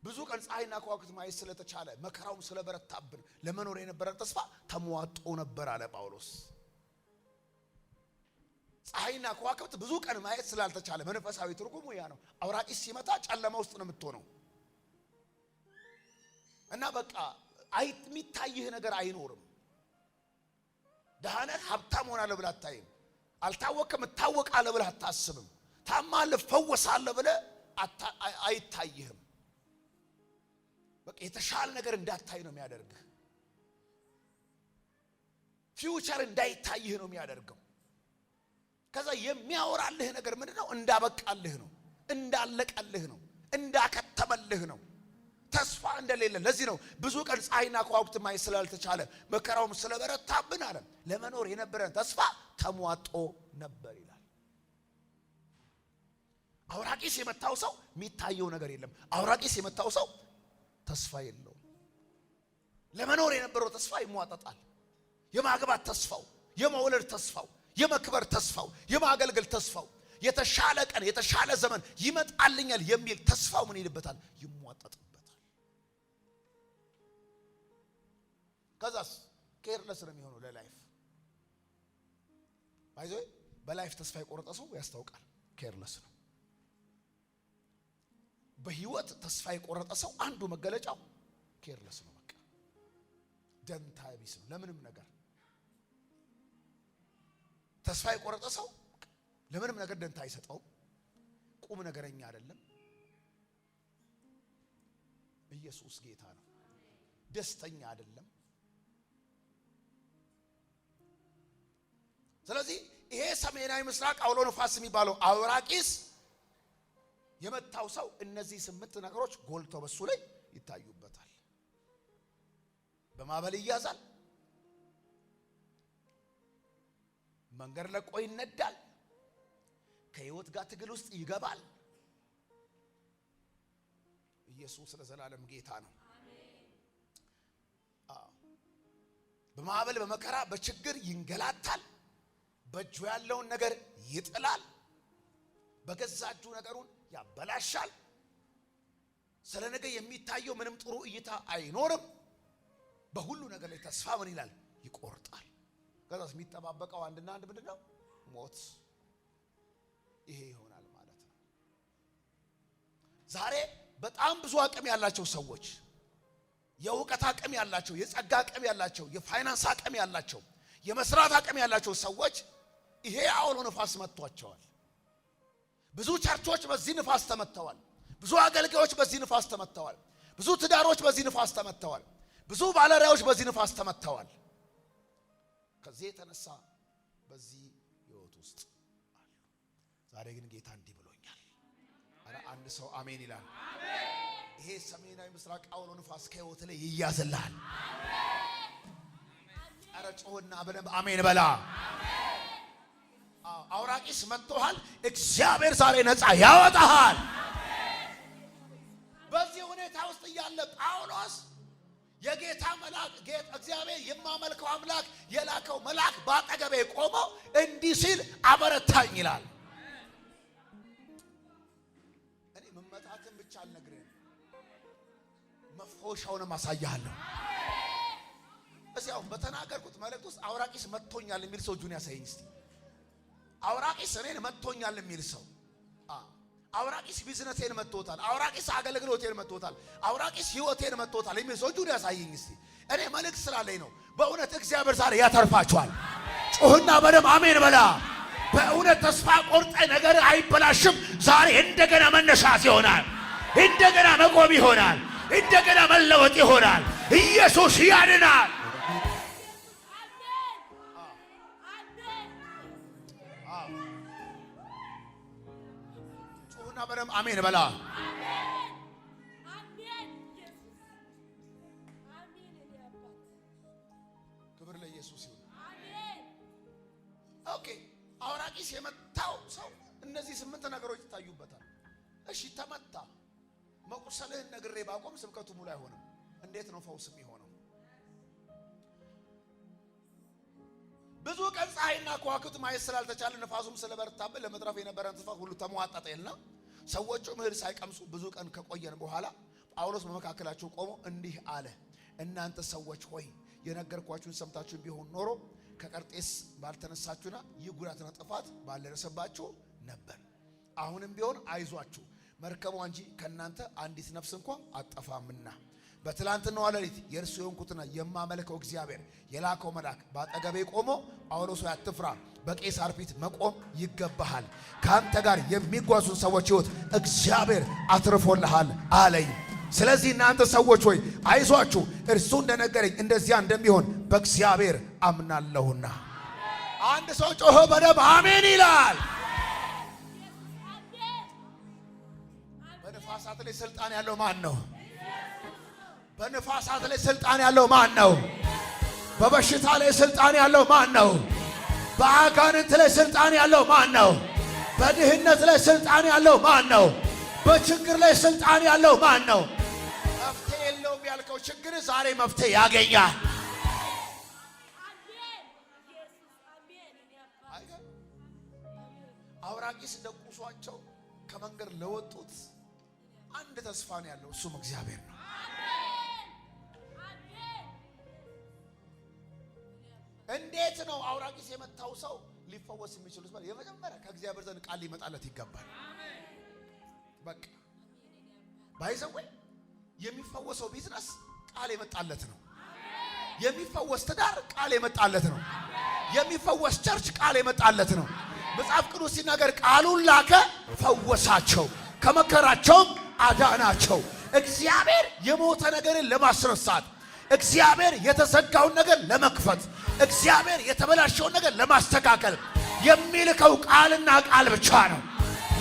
ብዙ ቀን ፀሐይና ከዋክብት ማየት ስለተቻለ መከራውም ስለበረታብን ለመኖር የነበረን ተስፋ ተሟጦ ነበር አለ ጳውሎስ። ፀሐይና ከዋክብት ብዙ ቀን ማየት ስላልተቻለ መንፈሳዊ ትርጉሙ ያ ነው። አውራቂስ ሲመታ ጨለማ ውስጥ ነው የምትሆነው እና በቃ የሚታይህ ነገር አይኖርም። ደህና ነህ ሀብታም ሆናለሁ ብለህ አታይም። አልታወቅም እታወቃለሁ ብለህ አታስብም። ታማለህ እፈወሳለሁ ብለህ አይታይህም። በቃ የተሻለ ነገር እንዳታይ ነው የሚያደርግህ። future እንዳይታይህ ነው የሚያደርገው። ከዛ የሚያወራልህ ነገር ምንድን ነው? እንዳበቃልህ ነው፣ እንዳለቀልህ ነው፣ እንዳከተመልህ ነው፣ ተስፋ እንደሌለ። ለዚህ ነው ብዙ ቀን ፀሐይና ከዋክብት ማየት ስላልተቻለ መከራውም ስለበረታብን አለ ለመኖር የነበረን ተስፋ ተሟጦ ነበር ይላል። አውራቂስ የመታው ሰው የሚታየው ነገር የለም። አውራቂስ የመታው ሰው ተስፋ የለውም። ለመኖር የነበረው ተስፋ ይሟጠጣል። የማግባት ተስፋው፣ የመውለድ ተስፋው፣ የመክበር ተስፋው፣ የማገልገል ተስፋው፣ የተሻለ ቀን የተሻለ ዘመን ይመጣልኛል የሚል ተስፋው ምን ይልበታል? ይሟጠጥበታል። ከዛስ careless ነው የሚሆነው ለ life by the way በ life ተስፋ የቆረጠ ሰው ያስታውቃል። careless ነው። በህይወት ተስፋ የቆረጠ ሰው አንዱ መገለጫው careless ነው። በቃ ደንታ ቢስ ነው ለምንም ነገር። ተስፋ የቆረጠ ሰው ለምንም ነገር ደንታ አይሰጠውም። ቁም ነገረኛ አይደለም። ኢየሱስ ጌታ ነው። ደስተኛ አይደለም። ስለዚህ ይሄ ሰሜናዊ ምስራቅ አውሎ ንፋስ የሚባለው አውራቂስ የመታው ሰው እነዚህ 8 ነገሮች ጎልተው በሱ ላይ ይታዩበታል። በማዕበል ይያዛል፣ መንገድ ለቆ ይነዳል፣ ከህይወት ጋር ትግል ውስጥ ይገባል። ኢየሱስ ለዘላለም ጌታ ነው። በማዕበል በመከራ በችግር ይንገላታል። በእጁ ያለውን ነገር ይጥላል። በገዛ እጁ ነገሩን ያበላሻል። ስለ ነገ የሚታየው ምንም ጥሩ እይታ አይኖርም። በሁሉ ነገር ላይ ተስፋ ምን ይላል? ይቆርጣል። ከዛስ የሚጠባበቀው አንድና አንድ ምንድን ነው? ሞት። ይሄ ይሆናል ማለት ነው። ዛሬ በጣም ብዙ አቅም ያላቸው ሰዎች፣ የእውቀት አቅም ያላቸው፣ የጸጋ አቅም ያላቸው፣ የፋይናንስ አቅም ያላቸው፣ የመስራት አቅም ያላቸው ሰዎች ይሄ አውሎ ንፋስ መጥቷቸዋል። ብዙ ቸርቾች በዚህ ንፋስ ተመተዋል። ብዙ አገልጋዮች በዚህ ንፋስ ተመተዋል። ብዙ ትዳሮች በዚህ ንፋስ ተመተዋል። ብዙ ባለራዕዮች በዚህ ንፋስ ተመተዋል። ከዚህ የተነሳ በዚህ ህይወት ውስጥ አሉ። ዛሬ ግን ጌታ እንዲህ ብሎኛል። አረ አንድ ሰው አሜን ይላል። ይሄ ሰሜናዊ ምስራቅ አውሎ ንፋስ ከህይወት ላይ ይያዝልሃል። አረ ጮህና በደንብ አሜን በላ። አውራቂስ መጥቶሃል። እግዚአብሔር ዛሬ ነፃ ያወጣሃል። በዚህ ሁኔታ ውስጥ እያለ ጳውሎስ የጌታ መልአክ እግዚአብሔር የማመልከው አምላክ የላከው መልአክ ባጠገቤ ቆሞ እንዲህ ሲል አበረታኝ ይላል። እኔ መመታትን ብቻ አልነግርህም፣ መፈወሻውንም አሳያለሁ። እስኪ አሁን በተናገርኩት መልእክት ውስጥ አውራቂስ መጥቶኛል የሚል ሰው እጁን ያሳየኝ እስቲ። አውራቂስ እኔን መጥቶኛል የሚል ሰው፣ አውራቂስ ቢዝነሴን መጥቶታል፣ አውራቂስ አገልግሎቴን መጥቶታል፣ አውራቂስ ህይወቴን መጥቶታል የሚል ሰው እጁን ያሳየኝ እስቲ። እኔ መልእክት ስላለኝ ነው። በእውነት እግዚአብሔር ዛሬ ያተርፋችኋል። ጩህና በደም አሜን በላ። በእውነት ተስፋ ቆርጠ ነገር አይበላሽም። ዛሬ እንደገና መነሳት ይሆናል። እንደገና መቆም ይሆናል። እንደገና መለወጥ ይሆናል። ኢየሱስ ያድናል። ጩህና በደም አሜን በላ። ክብር ለኢየሱስ ይሁን። Okay፣ አውራቂስ የመታው ሰው እነዚህ 8 ነገሮች ይታዩበታል። እሺ ተመታ። መቁሰልህን ነግሬ ባቆም ስብከቱ ሙሉ አይሆንም። እንዴት ነው ፈውስ የሚሆነው? ብዙ ቀን ፀሐይና ከዋክብት ማየት ስላልተቻለ ንፋሱም ስለበረታብን ለመትረፍ የነበረን ተስፋ ሁሉ ተሟጠጠ ይልና ሰዎቹ እህል ሳይቀምሱ ብዙ ቀን ከቆየን በኋላ ጳውሎስ በመካከላቸው ቆሞ እንዲህ አለ። እናንተ ሰዎች ሆይ የነገርኳችሁን ሰምታችሁ ቢሆን ኖሮ ከቀርጤስ ባልተነሳችሁና ይህ ጉዳትና ጥፋት ባልደረሰባችሁ ነበር። አሁንም ቢሆን አይዟችሁ፣ መርከቧ እንጂ ከእናንተ አንዲት ነፍስ እንኳ አጠፋምና። በትላንትናዋ ሌሊት የእርሱ የሆንኩትና የማመልከው እግዚአብሔር የላከው መልአክ በአጠገቤ ቆሞ ጳውሎስ ሆይ አትፍራ፣ በቄሳር ፊት መቆም ይገባሃል፣ ከአንተ ጋር የሚጓዙን ሰዎች ሕይወት እግዚአብሔር አትርፎልሃል አለኝ። ስለዚህ እናንተ ሰዎች ሆይ አይዟችሁ፣ እርሱ እንደነገረኝ እንደዚያ እንደሚሆን በእግዚአብሔር አምናለሁና። አንድ ሰው ጮሆ በደም አሜን ይላል። በንፋሳት ላይ ስልጣን ያለው ማን ነው? በንፋሳት ላይ ስልጣን ያለው ማን ነው? በበሽታ ላይ ስልጣን ያለው ማን ነው? በአጋንንት ላይ ስልጣን ያለው ማን ነው? በድህነት ላይ ስልጣን ያለው ማን ነው? በችግር ላይ ስልጣን ያለው ማን ነው? መፍትሄ የለውም ያልከው ችግር ዛሬ መፍትሄ ያገኛል። አውራቂስ ደቁሷቸው ከመንገድ ለወጡት አንድ ተስፋ ነው ያለው፣ እሱም እግዚአብሔር ነው። እንዴት ነው አውራቂስ የመታው ሰው ሊፈወስ የሚችሉት? የመጀመሪያ ከእግዚአብሔር ዘንድ ቃል ሊመጣለት ይገባል። በቃ by the way የሚፈወሰው ቢዝነስ ቃል የመጣለት ነው። የሚፈወስ ትዳር ቃል የመጣለት ነው። የሚፈወስ church ቃል የመጣለት ነው። መጽሐፍ ቅዱስ ሲናገር ቃሉን ላከ ፈወሳቸው፣ ከመከራቸውም አዳናቸው። እግዚአብሔር የሞተ ነገርን ለማስነሳት፣ እግዚአብሔር የተዘጋውን ነገር ለመክፈት፣ እግዚአብሔር የተበላሸውን ነገር ለማስተካከል የሚልከው ቃልና ቃል ብቻ ነው።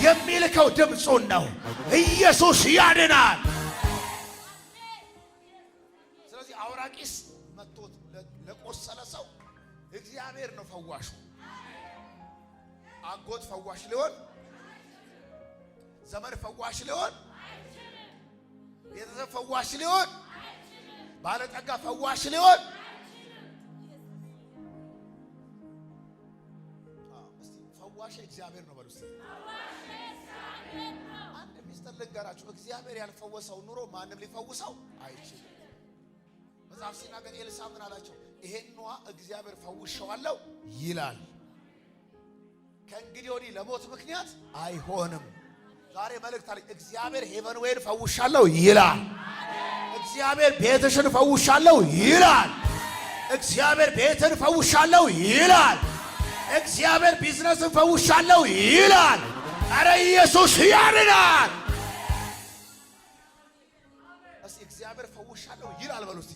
የሚልከው ድምፁን ነው። ኢየሱስ ያድናል። ስለዚህ አውራቂስ መጥቶት ለቆሰለ ሰው እግዚአብሔር ነው ፈዋሹ። አጎት ፈዋሽ ሊሆን፣ ዘመድ ፈዋሽ ሊሆን፣ ቤተሰብ ፈዋሽ ሊሆን፣ ባለጠጋ ፈዋሽ ሊሆን። እስቲ ፈዋሽ እግዚአብሔር ነው በሉ። እስቲ አንድ ሚስጥር ልንገራችሁ። እግዚአብሔር ያልፈወሰው ኑሮ ማንም ሊፈውሰው አይችልም። መጽሐፍ ሲናገር ኤልሳዕ ምን አላቸው? ይሄን ውሃ እግዚአብሔር ፈውሼዋለሁ ይላል፣ ከእንግዲህ ወዲህ ለሞት ምክንያት አይሆንም። ዛሬ መልእክት አለኝ። እግዚአብሔር ሄቨን ዌይን ፈውሻለሁ ይላል። እግዚአብሔር ቤትሽን ፈውሻለሁ ይላል። እግዚአብሔር ቤትን ፈውሻለሁ ይላል። እግዚአብሔር ቢዝነስን ፈውሻለሁ ይላል። አረ ኢየሱስ ያድናል። እስቲ እግዚአብሔር ፈውሻለሁ ይላል በሉ እስቲ።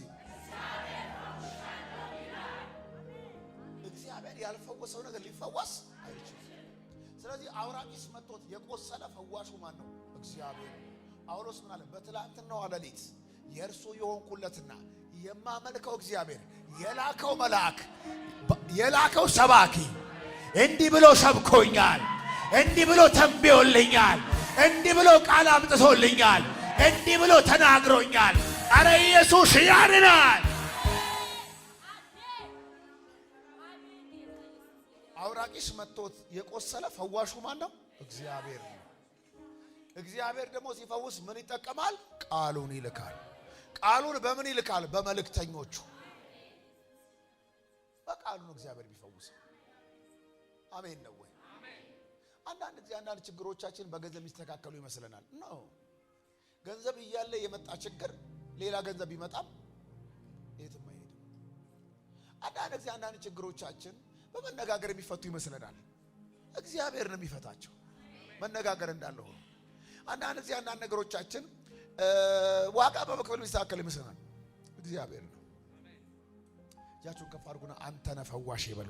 እግዚአብሔር ያልፈወሰው ነገር ሊፈወስ አይችልም። ስለዚህ አውራቂስ መጥቶት የቆሰለ ፈዋሹ ማን ነው? እግዚአብሔር። ጳውሎስ ምን አለ? በትላንትናው ሌሊት የእርሱ የሆንኩለትና የማመልከው እግዚአብሔር የላከው መልአክ የላከው ሰባኪ እንዲህ ብሎ ሰብኮኛል፣ እንዲህ ብሎ ተንብዮልኛል፣ እንዲህ ብሎ ቃል አምጥቶልኛል፣ እንዲህ ብሎ ተናግሮኛል። አረ ኢየሱስ ያድናል። አውራቂስ መጥቶት የቆሰለ ፈዋሹ ማን ነው? እግዚአብሔር ነው። እግዚአብሔር ደግሞ ሲፈውስ ምን ይጠቀማል? ቃሉን ይልካል። ቃሉን በምን ይልካል? በመልእክተኞቹ። በቃሉ ነው እግዚአብሔር ቢፈውስ። አሜን ነው ወይ? አንዳንድ ጊዜ አንዳንድ ችግሮቻችን በገንዘብ የሚስተካከሉ ይመስለናል። No፣ ገንዘብ እያለ የመጣ ችግር ሌላ ገንዘብ ቢመጣም የትም አይሄድም። አንዳንድ ጊዜ አንዳንድ ችግሮቻችን በመነጋገር የሚፈቱ ይመስለናል። እግዚአብሔር ነው የሚፈታቸው። መነጋገር እንዳለ ሆኖ አንዳንድ ጊዜ አንዳንድ ነገሮቻችን ዋጋ በመክፈል የሚስተካከል ይመስለናል። እግዚአብሔር ነው። እጃችሁን ከፍ አድርጉና አንተ ነህ ፈዋሽ ይበሉ።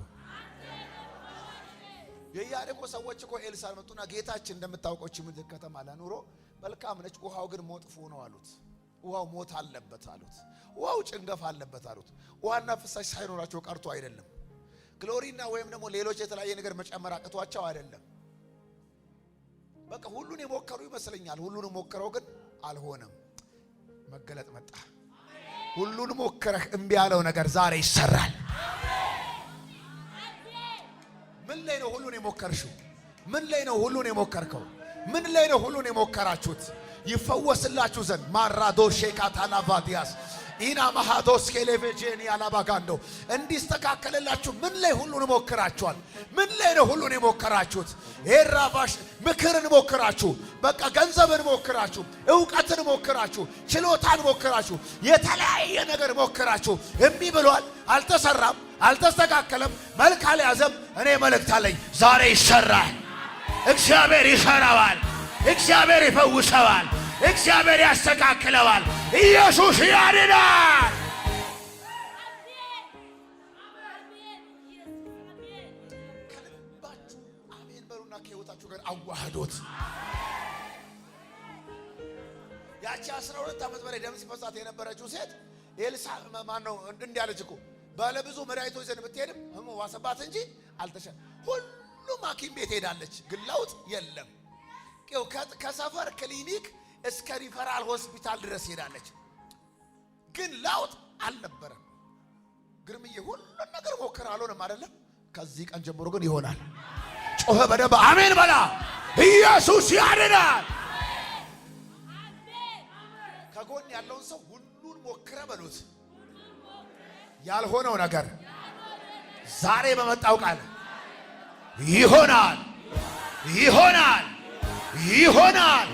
የኢያሪኮ ሰዎች እኮ ኤልሳዕ መጡና ጌታችን እንደምታውቀው ይህች ምድር ከተማ ለኑሮ መልካም ነች፣ ውሃው ግን መጥፎ ነው አሉት። ውሃው ሞት አለበት አሉት። ውሃው ጭንገፋ አለበት አሉት። ውሃና ፍሳሽ ሳይኖራቸው ቀርቶ አይደለም። ክሎሪና ወይም ደግሞ ሌሎች የተለያየ ነገር መጨመር አቅቷቸው አይደለም። በቃ ሁሉን የሞከሩ ይመስለኛል። ሁሉን ሞከረው ግን አልሆነም። መገለጥ መጣ። ሁሉን ሞከረህ እምቢ ያለው ነገር ዛሬ ይሰራል። ምን ላይ ነው ሁሉን የሞከርሽው? ምን ላይ ነው ሁሉን የሞከርከው? ምን ላይ ነው ሁሉን የሞከራችሁት? ይፈወስላችሁ ዘንድ ማራዶ ሼካታላቫዲያስ ኢና ማሃዶስ ኬሌቬጄኒ አላባጋንዶ እንዲስተካከልላችሁ ምን ላይ ሁሉን ሞክራችኋል? ምን ላይ ነው ሁሉን የሞከራችሁት? ኤራባሽ ምክርን ሞክራችሁ፣ በቃ ገንዘብን ሞክራችሁ፣ እውቀትን ሞክራችሁ፣ ችሎታን ሞክራችሁ፣ የተለያየ ነገር ሞክራችሁ እምቢ ብሏል። አልተሰራም፣ አልተስተካከለም፣ መልክ አልያዘም። እኔ መልእክት አለኝ፣ ዛሬ ይሰራል። እግዚአብሔር ይሰራዋል። እግዚአብሔር ይፈውሰዋል። እግዚአብሔር ያስተካክለዋል። ኢየሱስ ያድናል። ከልባችሁ አሜን በሉና ከሕይወታችሁ ጋር አዋህዶት። ያቺ 12 ዓመት በላይ ደም ሲፈሳት የነበረችው ሴት ኤልሳዕ ማን ነው እንዲህ አለች እኮ ባለብዙ መድኃኒቶች ዘንድ ብትሄድም ህመሙ ባሰባት እንጂ አልተሻ ሁሉም ሐኪም ቤት ሄዳለች፣ ግን ለውጥ የለም። ከሰፈር ክሊኒክ እስከ ሪፈራል ሆስፒታል ድረስ ሄዳለች፣ ግን ለውጥ አልነበረም። ግርምዬ ሁሉን ነገር ሞከረ፣ አልሆነም አይደለም። ከዚህ ቀን ጀምሮ ግን ይሆናል። ጮኸ በደንብ አሜን በላ። ኢየሱስ ያድናል። ከጎን ያለውን ሰው ሁሉን ሞክረ በሉት። ያልሆነው ነገር ዛሬ በመጣው ቃል ይሆናል፣ ይሆናል፣ ይሆናል።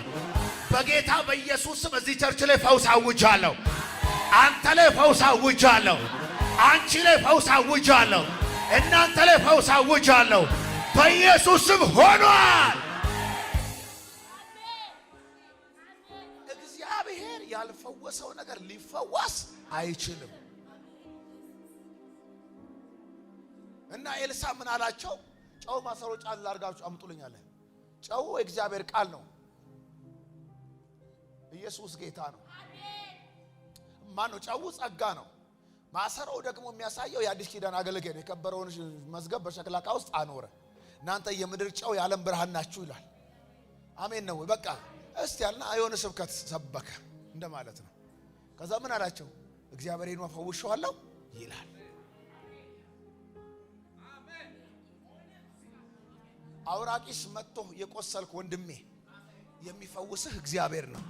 በጌታ በኢየሱስ ስም እዚህ church ላይ ፈውስ አውጃለሁ። አንተ ላይ ፈውስ አውጃለሁ። አንቺ ላይ ፈውስ አውጃለሁ። እናንተ ላይ ፈውስ አውጃለሁ። በኢየሱስ ስም ሆኗል። እግዚአብሔር ያልፈወሰው ነገር ሊፈወስ አይችልም። እና ኤልሳ ምን አላቸው? ጨው ማሰሮ ጫል አድርጋችሁ አምጡልኝ አለ። ጨው የእግዚአብሔር ቃል ነው። ኢየሱስ ጌታ ነው። ማን ነው? ጨው ጸጋ ነው። ማሰሮው ደግሞ የሚያሳየው የአዲስ ኪዳን አገልጋይ ነው። የከበረውን መዝገብ በሸክላ ዕቃ ውስጥ አኖረ። እናንተ የምድር ጨው የዓለም ብርሃን ናችሁ ይላል። አሜን ነው። በቃ እስቲ ያልና የሆነ ስብከት ሰበከ እንደማለት ነው። ከዛ ምን አላቸው? እግዚአብሔርን ፈውሼዋለሁ ይላል። አውራቂስ መጥቶ የቆሰልክ ወንድሜ የሚፈውስህ እግዚአብሔር ነው።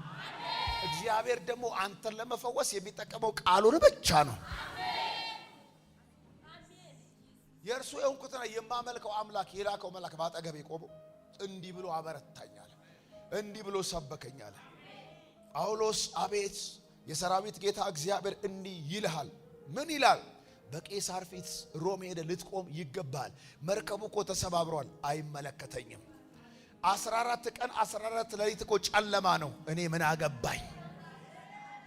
እግዚአብሔር ደግሞ አንተን ለመፈወስ የሚጠቀመው ቃሉን ብቻ ነው። የእርሱ የሆንኩትና የማመልከው አምላክ የላከው መልአክ ባጠገቤ ቆሞ እንዲህ ብሎ አበረታኛል፣ እንዲህ ብሎ ሰበከኛል። ጳውሎስ አቤት የሰራዊት ጌታ እግዚአብሔር እንዲህ ይልሃል። ምን ይላል? በቄሳር ፊት ሮም ሄደ ልትቆም ይገባል። መርከቡ እኮ ተሰባብሯል። አይመለከተኝም። 14 ቀን 14 ሌሊት እኮ ጨለማ ነው። እኔ ምን አገባኝ?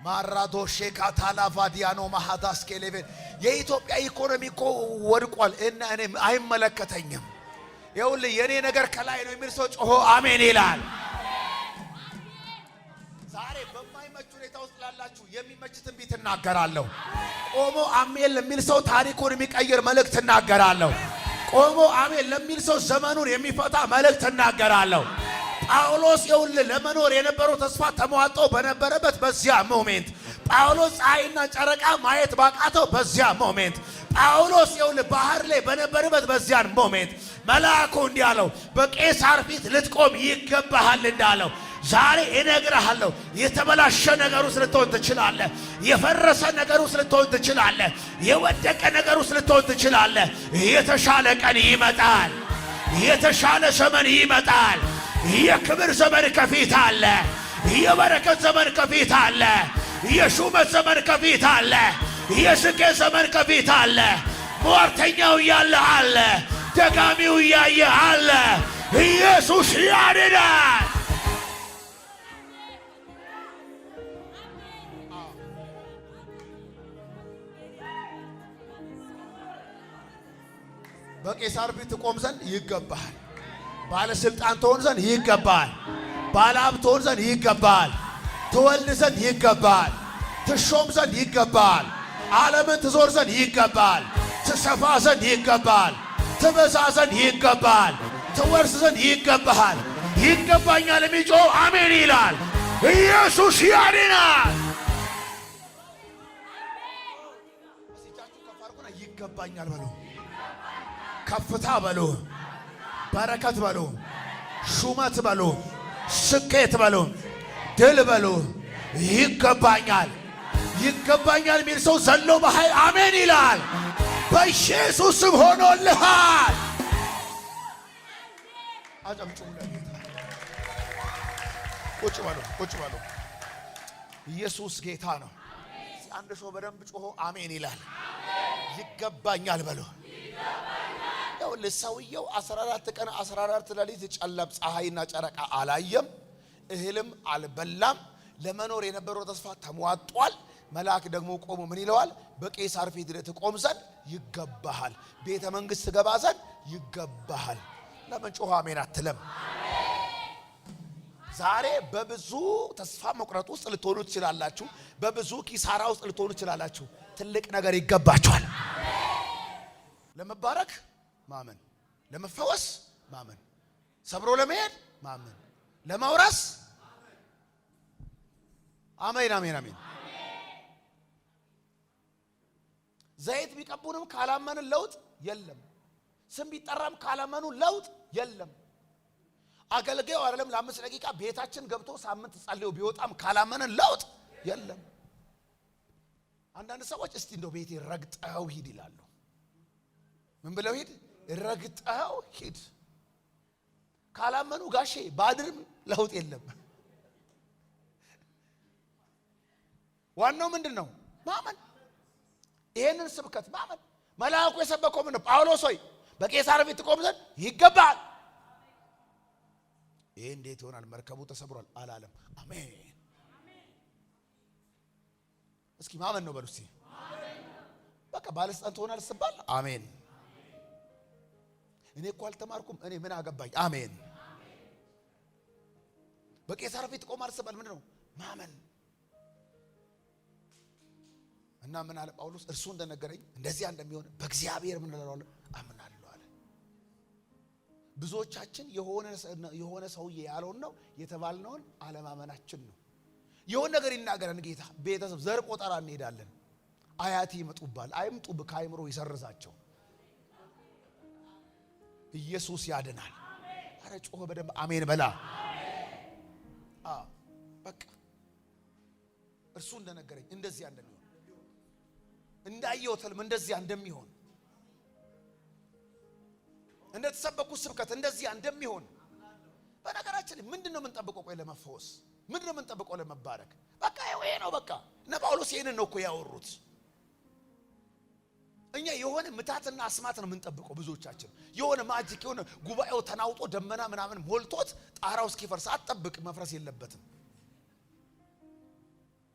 ማራዶሼ ካታላቫዲያኖ ማሃዳስ ኬሌቬን የኢትዮጵያ ኢኮኖሚ እኮ ወድቋል እና እኔ አይመለከተኝም። ይኸውልህ የእኔ ነገር ከላይ ነው የሚል ሰው ጮሆ አሜን ይላል። ዛሬ በማይመች ሁኔታ ውስጥ ላላችሁ የሚመች ትንቢት እናገራለሁ። ቆሞ አሜን ለሚል ሰው ታሪኩን የሚቀይር መልእክት እናገራለሁ። ቆሞ አሜን ለሚል ሰው ዘመኑን የሚፈታ መልእክት እናገራለሁ። ጳውሎስ ይኸውልህ ለመኖር የነበረው ተስፋ ተሟጦ በነበረበት በዚያ moment፣ ጳውሎስ ፀሐይና ጨረቃ ማየት ባቃተው በዚያ moment፣ ጳውሎስ ይኸውልህ ባህር ላይ በነበረበት በዚያን moment መልአኩ እንዲህ አለው፣ በቄሳር ፊት ልትቆም ይገባሃል እንዳለው ዛሬ እነግርሃለሁ። የተበላሸ ነገር ውስጥ ልትሆን ትችላለህ። የፈረሰ ነገር ውስጥ ልትሆን ትችላለህ። የወደቀ ነገር ውስጥ ልትሆን ትችላለህ። የተሻለ ቀን ይመጣል። የተሻለ ዘመን ይመጣል። የክብር ዘመን ከፊት አለ። የበረከት ዘመን ከፊት አለ። የሹመት ዘመን ከፊት አለ። የስኬት ዘመን ከፊት አለ። ሟርተኛው እያለ አለ። ደጋሚው እያየ አለ። ኢየሱስ ያድናል። በቄሳር ፊት ትቆም ዘንድ ይገባሃል። ባለስልጣን ትሆን ዘንድ ይገባሃል። ባለሀብት ትሆን ዘንድ ይገባሃል። ትወልድ ዘንድ ይገባሃል። ትሾም ዘንድ ይገባሃል። ዓለምን ትዞር ዘንድ ይገባሃል። ትሰፋ ዘንድ ይገባሃል። ትበዛ ዘንድ ይገባሃል። ትወርስ ዘንድ ይገባሃል። ይገባኛል የሚጮህ አሜን ይላል። ኢየሱስ ያድናል። ይገባኛል በሉ፣ ከፍታ በሉ፣ በረከት በሉ፣ ሹመት በሉ፣ ስኬት በሉ፣ ድል በሉ። ይገባኛል ይገባኛል የሚል ሰው ዘሎ በኃይል አሜን ይላል። በኢየሱስ ስም ሆኖልሃል። አጨብጭቡ ለጌታ። ቁጭ በሉ፣ ቁጭ በሉ። ኢየሱስ ጌታ ነው። አንድ ሰው በደንብ ጮሆ አሜን ይላል። ይገባኛል በሉ። ይኸውልህ ሰውየው 14 ቀን 14 ሌሊት ጨለም፣ ፀሐይና ጨረቃ አላየም፣ እህልም አልበላም። ለመኖር የነበረው ተስፋ ተሟጧል። መልአክ ደግሞ ቆሞ ምን ይለዋል? በቄሳር ፊት ትቆም ዘንድ ይገባሃል፣ ቤተ መንግስት ትገባ ዘንድ ይገባሃል። ለምን ጮኸ አሜን አትልም? ዛሬ በብዙ ተስፋ መቁረጥ ውስጥ ልትሆኑ ትችላላችሁ። በብዙ ኪሳራ ውስጥ ልትሆኑ ትችላላችሁ። ትልቅ ነገር ይገባችኋል። ለመባረክ ማመን፣ ለመፈወስ ማመን፣ ሰብሮ ለመሄድ ማመን፣ ለማውረስ አሜን፣ አሜን፣ አሜን። ዘይት ቢቀቡንም ካላመንን ለውጥ የለም። ስም ቢጠራም ካላመኑ ለውጥ የለም። አገልጋዩ አይደለም ለ5 ደቂቃ ቤታችን ገብቶ ሳምንት ጸልዮ ቢወጣም ካላመንን ለውጥ የለም። አንዳንድ ሰዎች እስቲ እንደው ቤቴ ረግጠው ሂድ ይላሉ። ምን ብለው ሂድ? ረግጠው ሂድ። ካላመኑ ጋሼ ባድርም ለውጥ የለም። ዋናው ምንድን ነው? ማመን። ይሄንን ስብከት ማመን። መልአኩ የሰበከው ምንድን ነው? ጳውሎስ ሆይ በቄሳር ፊት ትቆም ዘንድ ይገባል። ይሄ እንዴት ይሆናል? መርከቡ ተሰብሯል አላለም። አሜን። እስኪ ማመን ነው በሉ እስቲ። በቃ ባለስልጣን ትሆናለህ ስትባል አሜን። እኔ እኮ አልተማርኩም፣ እኔ ምን አገባኝ? አሜን። በቄሳር ፊት ቆማል ስባል ምንድን ነው ማመን። እና ምን አለ ጳውሎስ? እርሱ እንደነገረኝ እንደዚያ እንደሚሆን በእግዚአብሔር ምን እላለሁ አምናለሁ አለ። ብዙዎቻችን የሆነ ሰውዬ ያለውን ነው የተባልነውን አለማመናችን ነው። የሆነ ነገር ይናገረን ጌታ፣ ቤተሰብ ዘር ቆጠራ እንሄዳለን። አያት ይመጡባል። አይምጡብ፣ ከአይምሮ ይሰርዛቸው። ኢየሱስ ያድናል። አረ ጮኸ በደንብ አሜን በላ። በቃ እርሱ እንደነገረኝ እንደዚያ እንደሚሆን፣ እንዳየሁት ህልም እንደዚያ እንደሚሆን፣ እንደተሰበኩት ስብከት እንደዚያ እንደሚሆን። በነገራችን ላይ ምንድን ነው የምንጠብቀው? ቆይ ለመፈወስ ምንድን ነው የምንጠብቀው? ለመባረክ በቃ ይሄ ነው። በቃ እነ ጳውሎስ ይሄንን ነው እኮ ያወሩት። እኛ የሆነ ምታትና አስማት ነው የምንጠብቀው። ብዙዎቻችን የሆነ magic፣ የሆነ ጉባኤው ተናውጦ ደመና ምናምን ሞልቶት ጣራው እስኪፈርስ አትጠብቅ። መፍረስ የለበትም።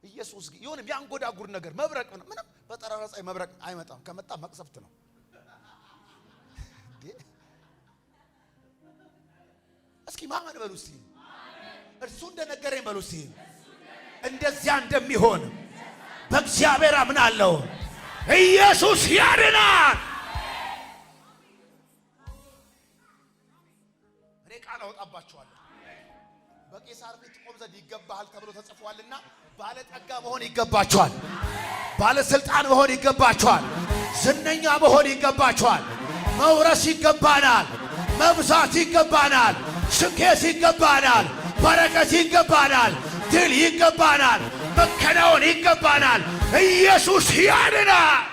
ኢየሱስ የሆነ የሚያንጎዳጉድ ነገር መብረቅ ምንም በጠራራ ፀሐይ መብረቅ አይመጣም። ከመጣ መቅሰፍት ነው። እስኪ ማመን በሉ እስኪ፣ እርሱ እንደነገረኝ በሉ እስኪ፣ እንደዚያ እንደሚሆን በእግዚአብሔር አምናለሁ። ኢየሱስ ያድናል። እኔ ቃል አወጣባቸዋለሁ። በቄሳር ፊት ትቆም ዘንድ ይገባሃል ተብሎ ተጽፏልና ባለጠጋ መሆን ይገባቸዋል። ባለስልጣን መሆን ይገባቸዋል። ዝነኛ መሆን ይገባቸዋል። መውረስ ይገባናል። መብዛት ይገባናል። ስኬት ይገባናል። በረከት ይገባናል። ድል ይገባናል። መከናወን ይገባናል። ኢየሱስ ያድናል።